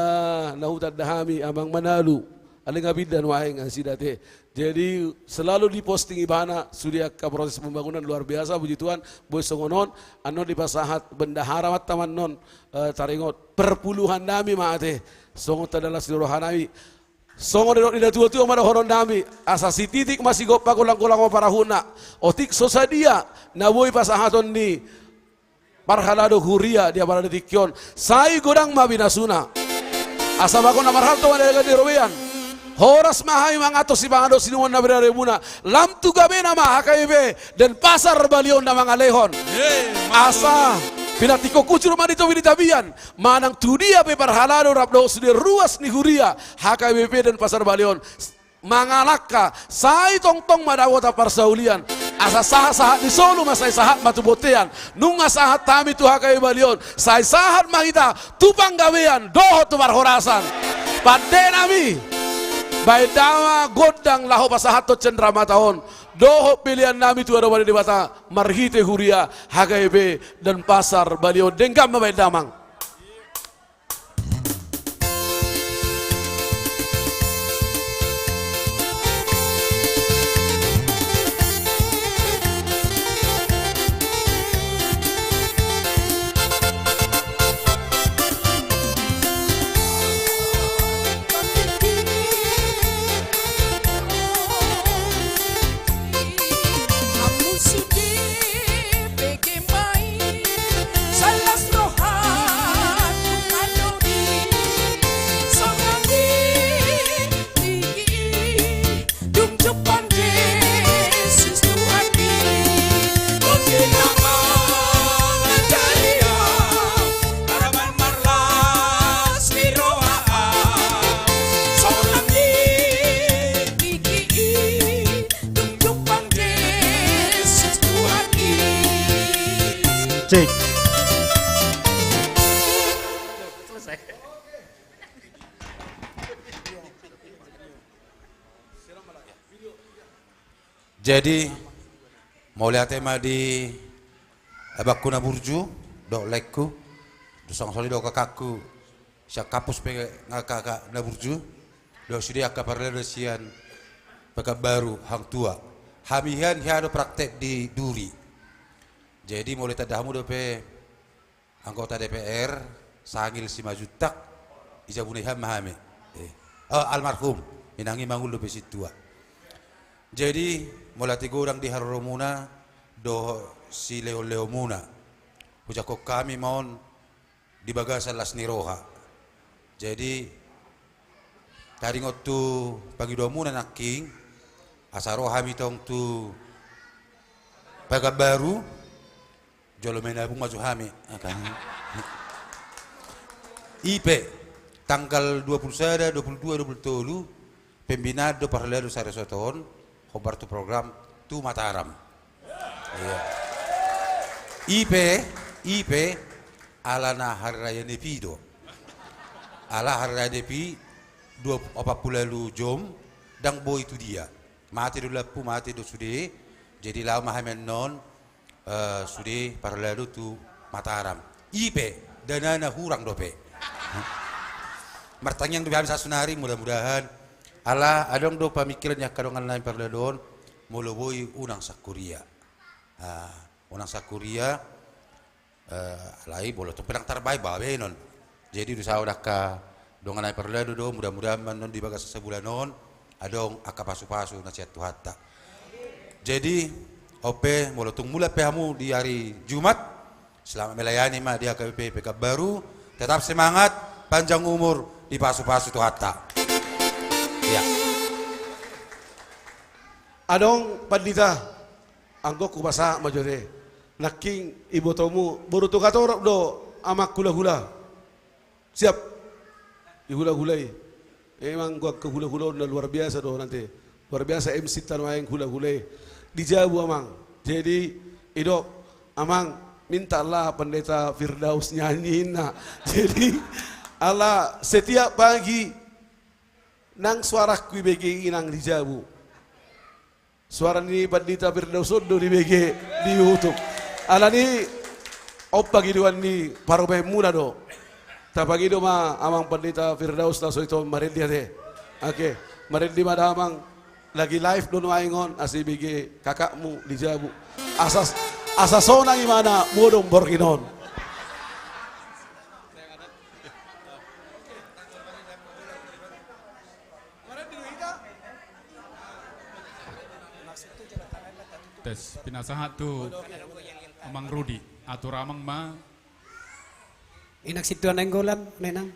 na hutanda hami, amang Manalu. Alai nga pinda nuaeng nasida, ate. Jadi selalu diposting ibana, sude angka proses pembangunan luar biasa, puji Tuhan, boi songon on, annon dipasahat bendahara ma hami annon, eh, taringot perpuluhan nami ma, ate. Songon tanda las ni roha nami. Songon didok ni natua-tua ma dohonon nami, asa sititik ma sigompa, golang-golang ma parahutna. Otik so sadia na boi pasahaton ni parhalado huria di apala di tingki on, sai godang ma pinasuna. Asa bagot na marhalto ma di ari na gabe robean. Horas ma hami manganhon sipanganon sinuman na binahen muna. Lam tu gabena ma H K B P Denpasar Balio on na mangalehon. Asa pinantikhon hujur ma di topi ni tapian, manang tu dia pe parhalado rap dohot sude ruas ni huria H K B P Denpasar Balio on mangalangka, sai tongtong ma dapotan parsaulian. Asa sahat-sahat ni solu ma sai sahat ma tu bontean. Nunga sahat hami tu H K B P Balio on, sai sahat ma hita tu panggabean dohot tu parhorasan. Pande nami, baen damang gondang laho pasahathon cenramata on dohot pelean nami tu adopan ni Debata marhite huria H K B P Denpasar Balio on. Denggan ma, baen damang. Cek. Jadi, mauliate ma di abangku na burju, dohot laengku, songon i do kakakku, sian kampus pe nga kakak na burju, dohot sude angka parlado sian Pekanbaru, hang tua. Hami hian hea do praktek di Duri. Jadi, molo tanda hamu dope anggota D P R, sangil Simanjuntak, i jabuna i ma hami. Eh. Oh, almarhum, inang i mangolu dope sintua. Jadi, mauliate godang di haroromuna dohot silehonlehonmuna. Hujangkon hami ma on di bagasan las ni roha. Jadi, taringot tu pangidoanmuna nangkin, asa ro hami tong tu Pekanbaru, jolo menabung ma jo hami. I pe, tanggal dua pulu sada, dua pulu dua, dua pulu tolu, pembinaan do parlado saresort on, hombar tu program tu Mataram. Iya. I pe, i pe, alana hari raya Nyepi do. Ala hari raya Nyepi, dua, opat pulu ualu jom, ndang boi tu dia. Mate do lampu, mate do sude. Jadi laho ma hami annon, eh, sude parlado tu Mataram. I pe, danana hurang dope. Martangiang dope hami saonari, mudah-mudahan. Ala adong do pamingkirion ni angka dongan nami parlado on, molo boi unang sangkuria. Ah, unang sangkuria, eh, alai molo tong pe ndang tarbaen, baen on. Jadi, di son angka dongan nami parlado do, mudah-mudahan ma annon di bagasan sabulan on, adong angka pasupasu na sian Tuhanta. Jadi, on pe, molo tung mulak pe hamu di hari Jumat, selamat melayani ma di H K B P Pekanbaru, tetap semangat, panjang umur, dipasupasu Tuhanta. Ya. Adong pandita, anggo hupasahat ma jo ate. Nangkin ibotomu, boru Tukatorop do amang hulahula. Siap. Di hulahula i. Emang angka hulahula on na luar biasa do nante. Luar biasa M C ta nuaeng hulahula i. Di jabu amang. Jadi, idok, amang, minta lah Pendeta Firdaus nyanyi inna. Jadi, ala setiap pagi nang suaraku ibege inang di jabu. Suara ni Pandita Firdaus on do dibege di YouTube. Alani on pangidoan ni parumaenmuna do. Tapangido ma amang Pandita Firdaus na so ito marendi ate. Oke, marendi ma damang, lagi live do nuaeng on, asa ibege kakakmu di jabu. Asa, asa sonang ibana modom borngin on. Tes, pinasahat tu Amang Rudi, atur amang ma. Inang sintua Nainggolan, Nenang.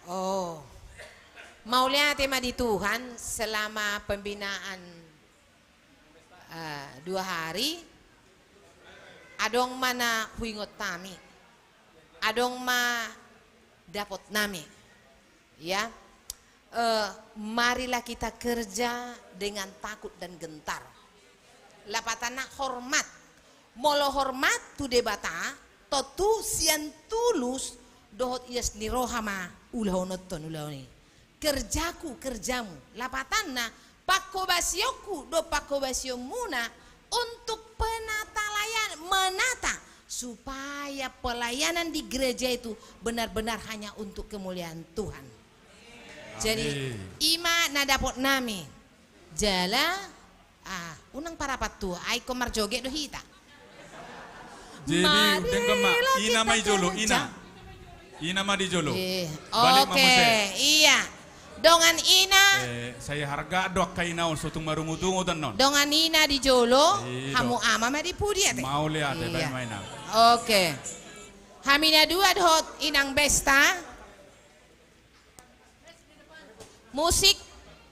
Oh. Mauliate ma di Tuhan selama pembinaan eh, dua hari, adong ma na huingot nami, adong ma dapot nami, ya. Eh, marilah kita kerja dengan takut dan gentar. Lapatanna hormat. Molo hormat tu Debata, tontu sian tulus dohot ias ni roha ma ulahononton ulaon i. Kerjaku, kerjamu. Lapatanna, panghobasionku dohot panghobasionmuna untuk penata layan-, menata, supaya pelayanan di gereja itu benar-benar hanya untuk kemuliaan Tuhan. Jadi, amin. I ma na dapot nami. Jala, ah, unang parapat tu, ai ingkon marjoget do hita. Jadi, marilah denggan ma, ina ma di jolo, ina. Ina ma di jolo. Eh, balik ma muse. Oke, iya. Dongan ina. Eh, sai harga do angka ina on, so tung marungut-ungut annon. Dongan ina di jolo, iya, hamu ama ma di pudi ate. Mauliate, iya, baen ma ina. Oke. Hami na dua dohot inang Besta. Musik,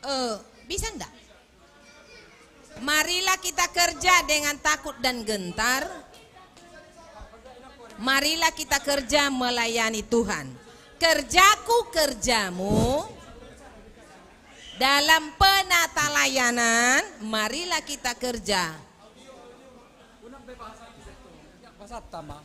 eh, bisa ndak? Marilah kita kerja dengan takut dan gentar. Marilah kita kerja melayani Tuhan. Kerjaku, kerjamu. Dalam penata layanan, marilah kita kerja. Bahasa Tama.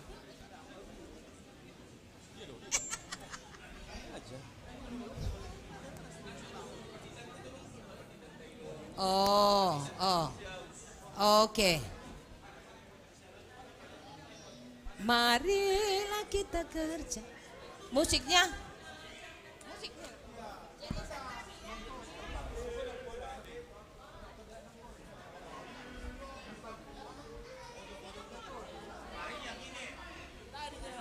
Oh, oh. Oke. Marilah kita kerja. Musiknya?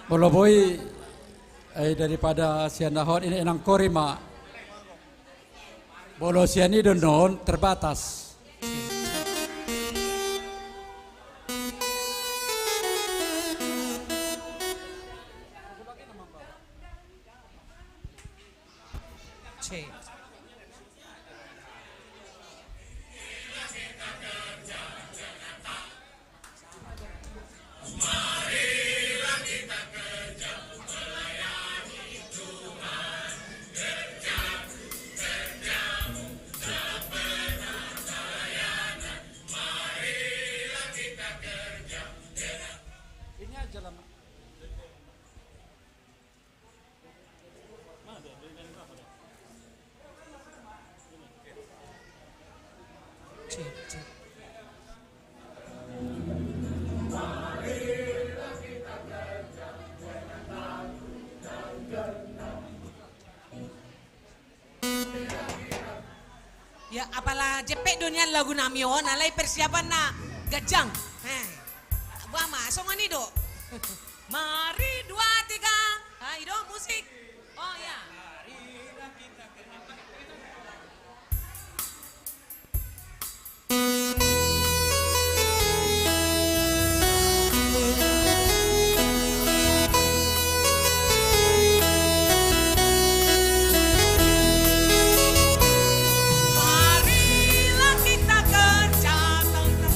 Molo boi, eh, daripada sian na hot, inang kori ma. Molo sian i do annon terbatas. Ini aja lah, Mak. Ya, apala jempek do nian lagu nami on, alai persiapan na ganjang. Heh. Bah, ma, songon i do. Mari, dua, tiga. Ah, i do musik. Oh, ya. Marilah kita kerja, tangkas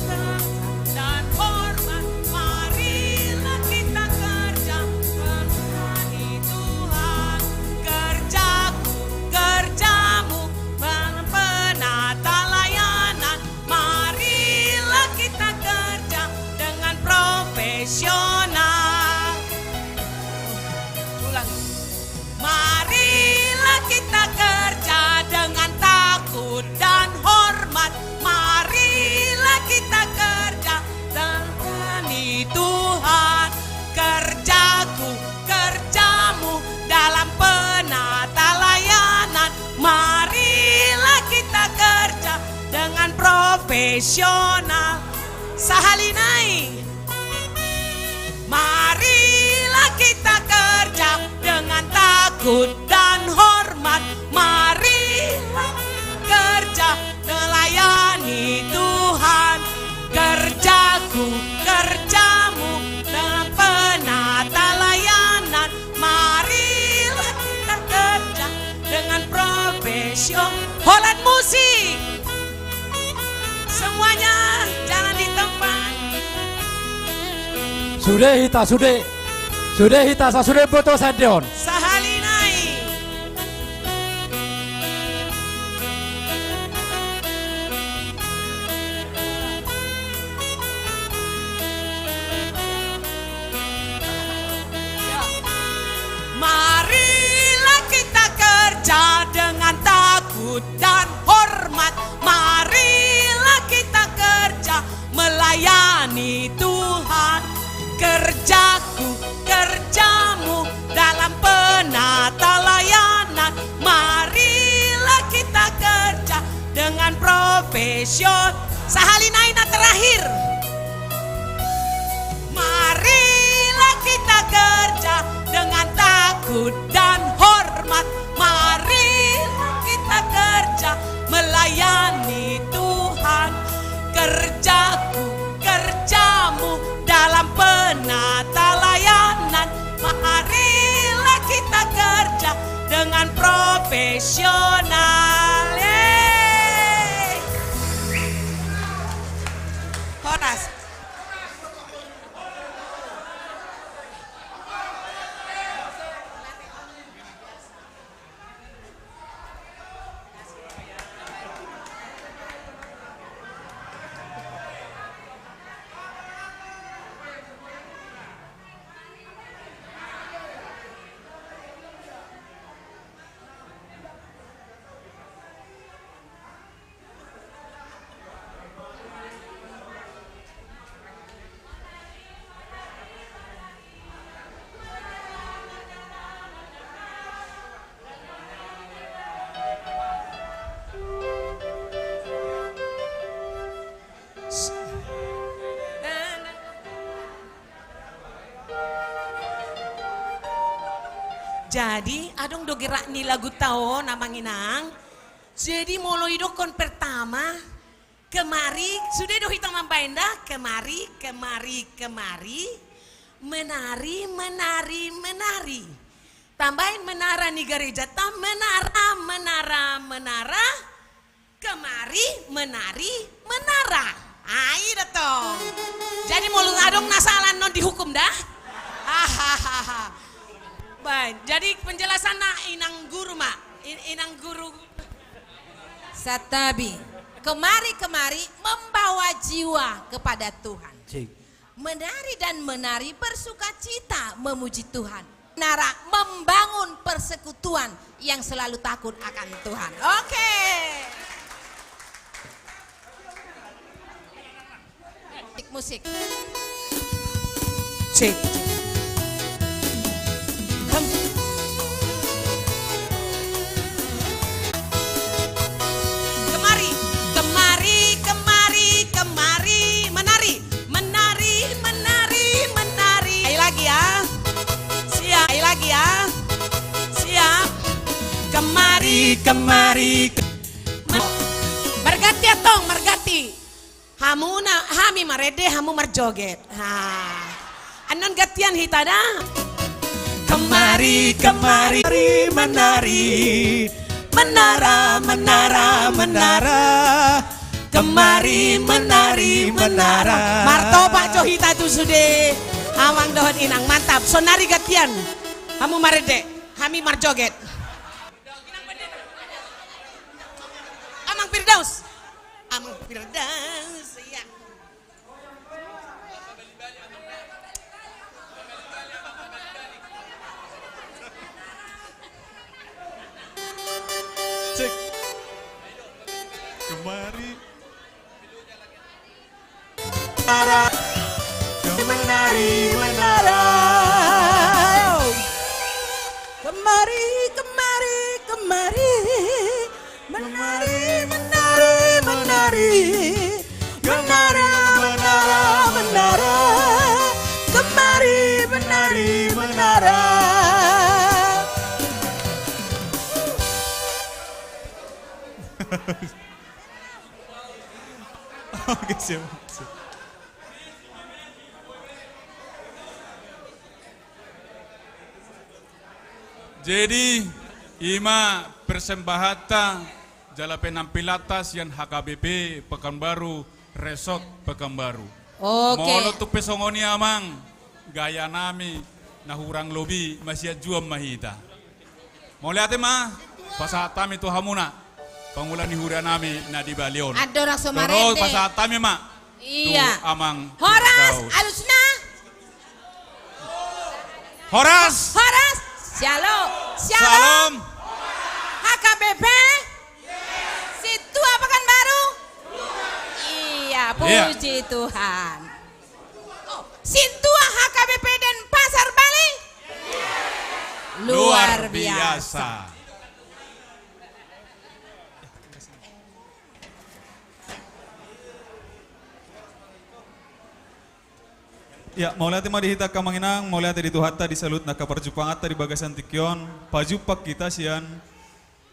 kerja dan hormat. Marilah kita kerja, melayani Tuhan. Kerjaku, kerjamu, dalam penata layanan. Marilah kita kerja dengan profesional. Ulang. Marilah kita kerja dengan takut dan hormat. Marilah kita kerja melayani Tuhan. Kerjaku, kerjamu dalam penata layanan. Marilah kita kerja dengan profesional. Sahali nai. Marilah kita kerja dengan takut dan hormat. Marilah kerja melayani Tuhan. Kerjaku, kerjamu dalam penata layanan. Marilah kita kerja dengan profesional. Holan musik. Semuanya jalan di tempat. Sude hita, sude. Sude hita, sasude boto sande on. Sahali nai. Marilah kita kerja dengan takut dan hormat. Marilah kita kerja melayani Tuhan. Kerjaku, kerjamu dalam penata layanan. Marilah kita kerja dengan profesional. Sahali nai na terakhir. Marilah kita kerja dengan takut dan hormat. Marilah kita kerja melayani Tuhan. Kerjaku, kerjamu dalam penata layanan. Marilah kita kerja dengan profesional. Yeay. Horas. Jadi, adong do gerak ni laguta on, amang inang. Jadi, molo idokkon pertama, kemari, sude do hita mambaen da, kemari, kemari, kemari, menari, menari, menari. Tambaen menara ni garejata, menara, menara, menara. Kemari, menari, menara. Ai da tong. Jadi molo adong na salah annon dihukum da. Hahaha. Baik, jadi penjelasanna inang guru ma. In-, inang guru. Santabi. Kemari-kemari membawa jiwa kepada Tuhan. Cik. Menari dan menari bersukacita memuji Tuhan. Menara membangun persekutuan yang selalu takut akan Tuhan. Oke. Cek musik. Cek. Kemari, kemari, kemari, kemari, menari, menari, menari, menari. Ai lagi ya. Siap, ai lagi ya. Siap. Kemari, kemari. Marganti antong, marganti. Hamu na, hami marende, hamu marjoget. Ha. Annon gantian hita da. Kemari, kemari, menari. Menara, menara, menara. Kemari, menari, menara. Martopak jo hita tu sude. Amang dohot inang, mantap. Sonari gantian. Hamu marende, hami marjoget. Amang Firdaus. Amang Firdaus, iya. Cek. Kemari. Menara, menari, menara. Kemari, kemari, kemari. Menari, menari, menari. Menara, menara, menara. Kemari, menari, menara. Oke, siap, siap. Jadi, i ma persembahanta jala penampilanta sian H K B P Pekanbaru, Resort Pekanbaru. Oke. Molo tung pe songon i, amang, gaya nami na hurang lobi masianjuan ma hita. Mauliate ma, pasahat hami tu hamuna, pangula ni huria nami na di Bali on. Andorang so marende. Pasahat hami ma. Iya. Tu amang. Horas, Firdaus. Alusna. Horas. Horas. Shalom. Shalom. Shalom. H K B P. Sintua Pekanbaru. Iya, iya. Puji Tuhan. Oh, sintua H K B P Denpasar Bali. Luar biasa. Luar biasa. Ya, mauliate ma di hita angka amang inang, mauliate di Tuhanta di saluhut angka parjumpanganta di bagasan tingki on, pajumpang hita sian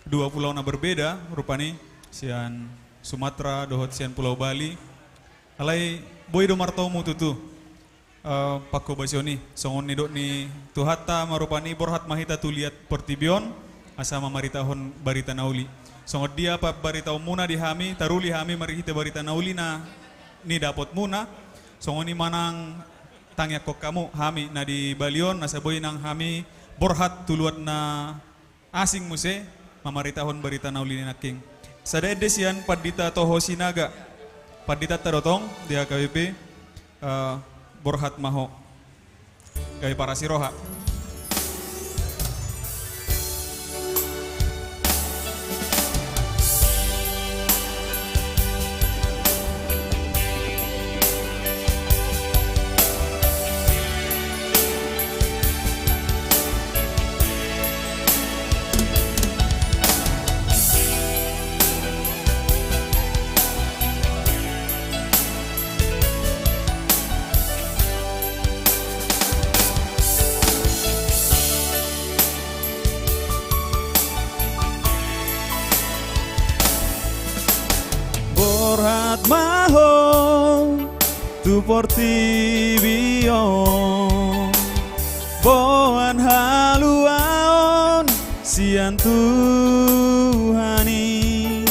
dua pulau na berbeda, rupani sian Sumatera dohot sian Pulau Bali. Alai boi do martomu tutu, eh, panghobasion i, songon nidok ni Tuhanta ma rupani, borhat ma hita tu liat portibi on, asa mamaritahon barita na uli. Songon dia pambaritaonmuna di hami, taruli hami marhite barita na uli na nidapotmuna, songon i ma nang tangiangkon hamu hami na di Bali on, asa boi nang hami borhat tu luat na asing muse, mamaritahon barita na uli nangkin. Sada ende sian Pandita Toho Sinaga. Panditanta do tong di H K B P, eh, borhat ma ho. Gabe parasi roha. Borhat ma ho tu portibi on, boan haluaon sian Tuhan i,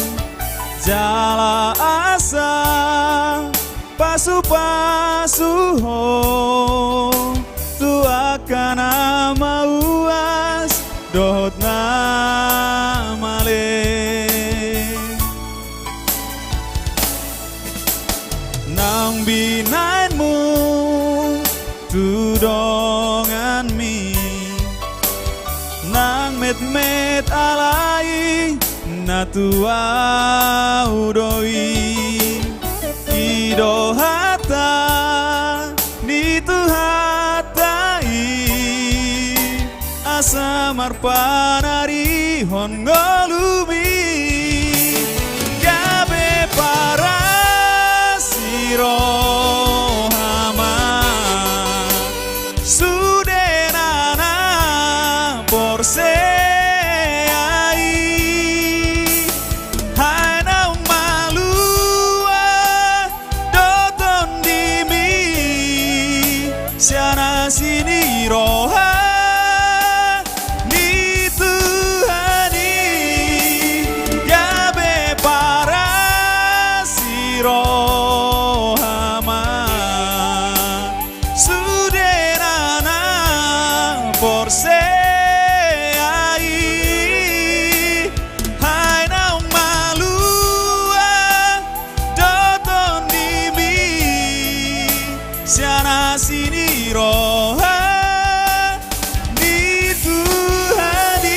jala asa pasupasu ho tu angka na mauas dohot na male. Nang binahenmu tu donganmi, nang metmet alai na tu ahu do i. I do hata ni Tuhanta i, asa marpanarihon ngolumi. Gabe paras ni roha ma sude na na porsea i, ai naung malua do tondimi sian asi ni roha ni Tuhan i. Gabe paras ni roha ma sude na na porsea i, ai naung malua do tondimi sian asi ni roha ni Tuhan i.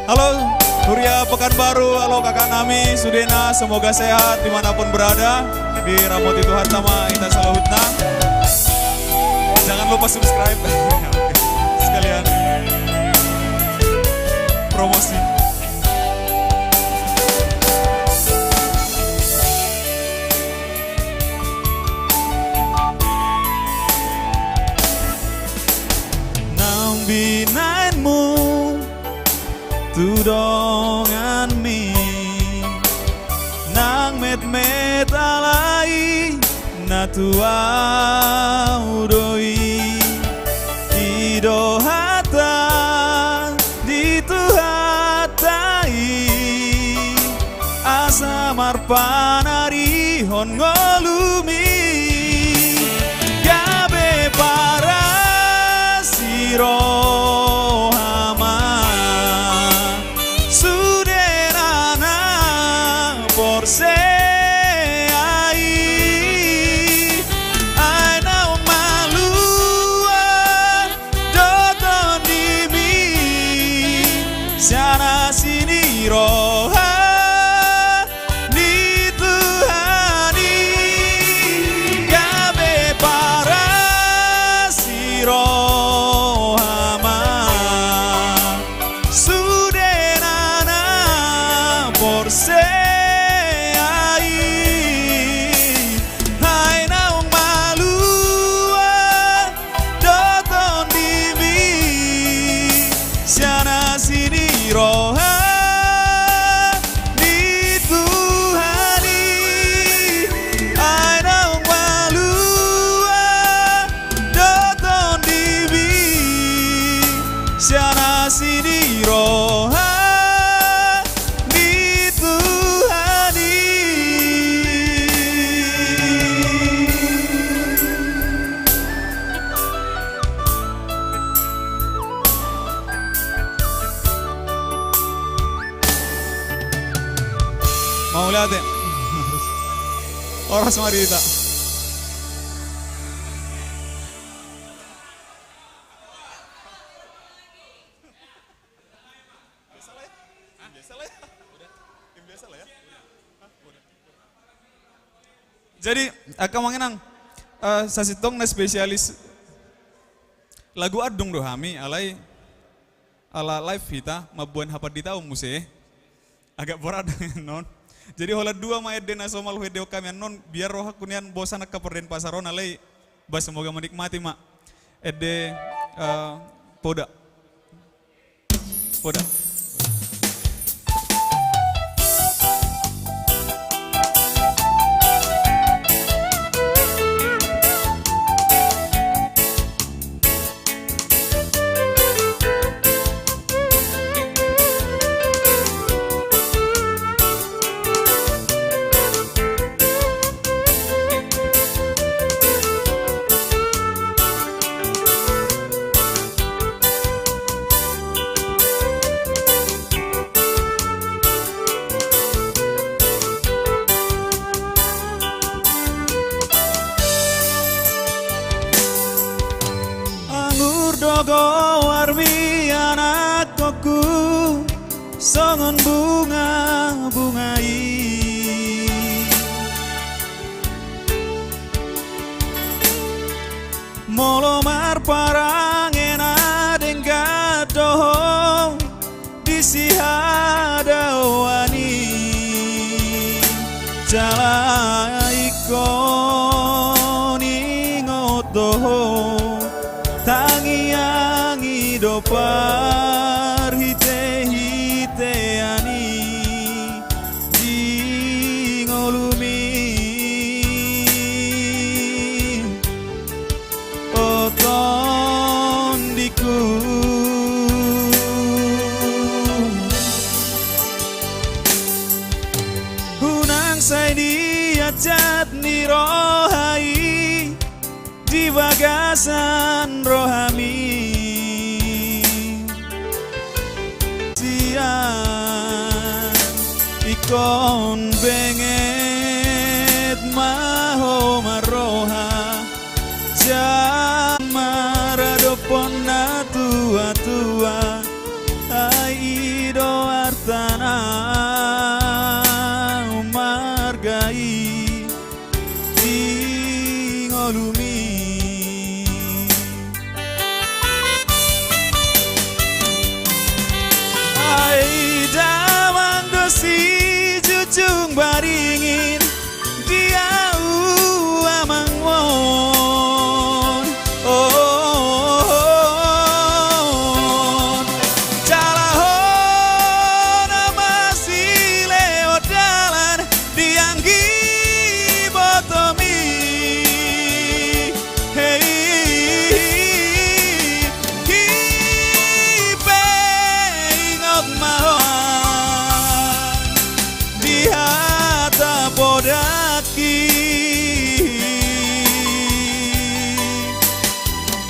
Halo, Huria Pekanbaru, halo kakak nami, sudena, semoga sehat dimanapun berada, diramoti Tuhanta ma hita saluhutna. Jangan lupa subscribe. Sekalian promosi. Nang binahenmu tu donganmi, nang metmet alai na tu ahu do i. I do hata ni Tuhanta i, asa marpanarihon ngolumi. Gabe paras ni roha ma sude na na porsea i, ai naung malua do tondimi sian asi ni roha ni Tuhan i. Gabe paras ni roha ma sude na na porsea i, ai naung malua do tondimi sian asi ni roha ni Tuhan i. Ai naung malua do tondimi sian asi ni roha ni Tuhan i. Mauliate. Horas ma di hita. Jadi, angka amang inang, eh, sasintongna spesialis lagu andung do hami, alai ala live hita, mamboan hapanditaon muse. Agak borat annon. Jadi holan dua ma ende na so malhue ende on hami annon, biar rohangku nian bosan angka pardenggan pasar on, alai bah, semoga menikmati ma. Ende Eh, poda. Poda. Anggur do goarmi anakkonku, songon bunga-bunga i. Molo marparange na denggan do ho di sihadauan i, jala ingkon ingot do ho tangiang i do parhite-hitean i di ngolumi. O tondingku, unang sai diajat ni roha i di bagasan rohami. Sian ingkon benget ma ho marroha, jala maradophon na tua-tua, ai i do arta na marga i di ngolumi. Ai damang do sijujung baringin di ahu amangmon. On. Jala ho na masilehon dalan di anggi botomi. Hei, i pe ingot ma ho di hata podangki.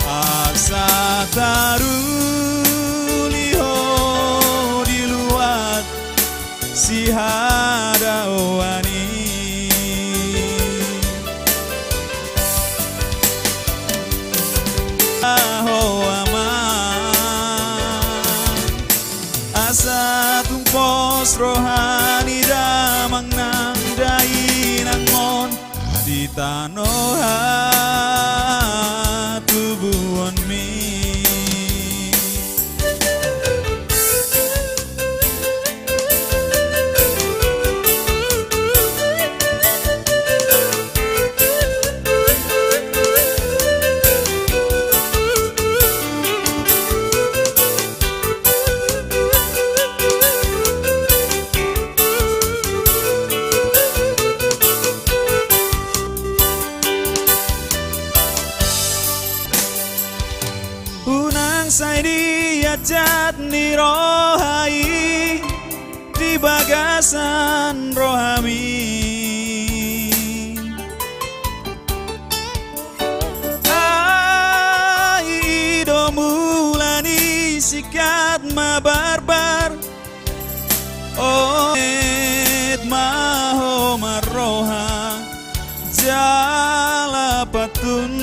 Asa taruli ho di luat sihadauan i. Aho amang, asa tung pos roha ni damang nang dainangmon di tano hatubuonmi. Unang sai diajat ni roha i di bagasan rohami. Ai i do mula ni singkat ma barbar. Oet ma ho marroha, jala pantun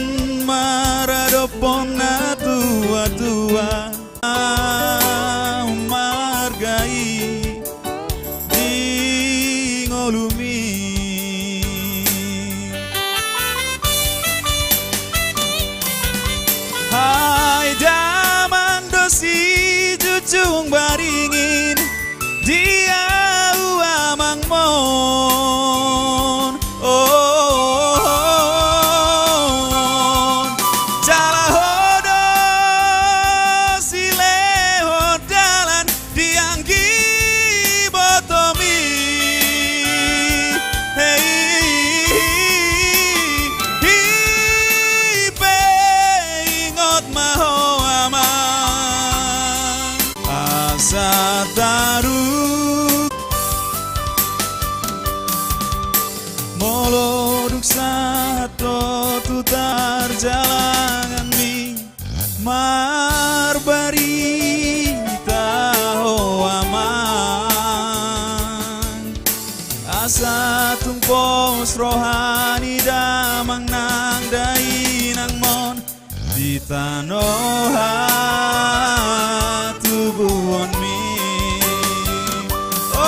maradophon na tua-tua. Marga i di ngolumi. Ai damang do sijujung baringin di ahu amangmon. On. Jala ho do Taru. Molo dung sahat ho tu tarjalanganmi, marbarita ho amang, asa tung pos roha ni damang nang dainangmon di tano hatubuanmi. O,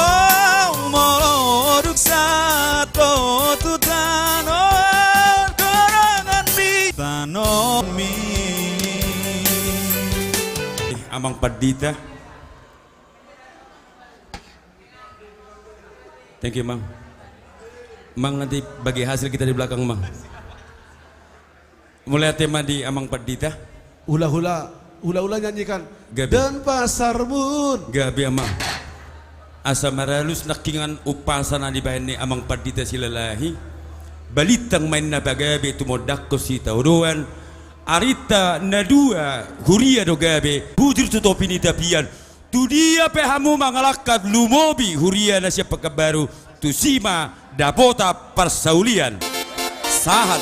molo dung sahat ho tu tano donganmi, tanomi. Amang Pandita. Thank you, Mang. Mang, nanti bagi hasil kita di belakang, Mang. Mauliate ma di Amang Pandita. Hula-hula, hula-hula nyanyikan. Gabe. Denpasarmuna. Gabe, Amang. Asa maralus nangkiningan umpasa na dibahen ni Amang Pandita Silalahi. Balintang ma inna pagabe tumondangkon sitaodoan. Arinta na dua huria do gabe, bujur tu topi ni tapian. Tudia pe hamu mangalangka lumobi huria na sian Pekanbaru, tusi ma dapotan parsaulian. Sahat.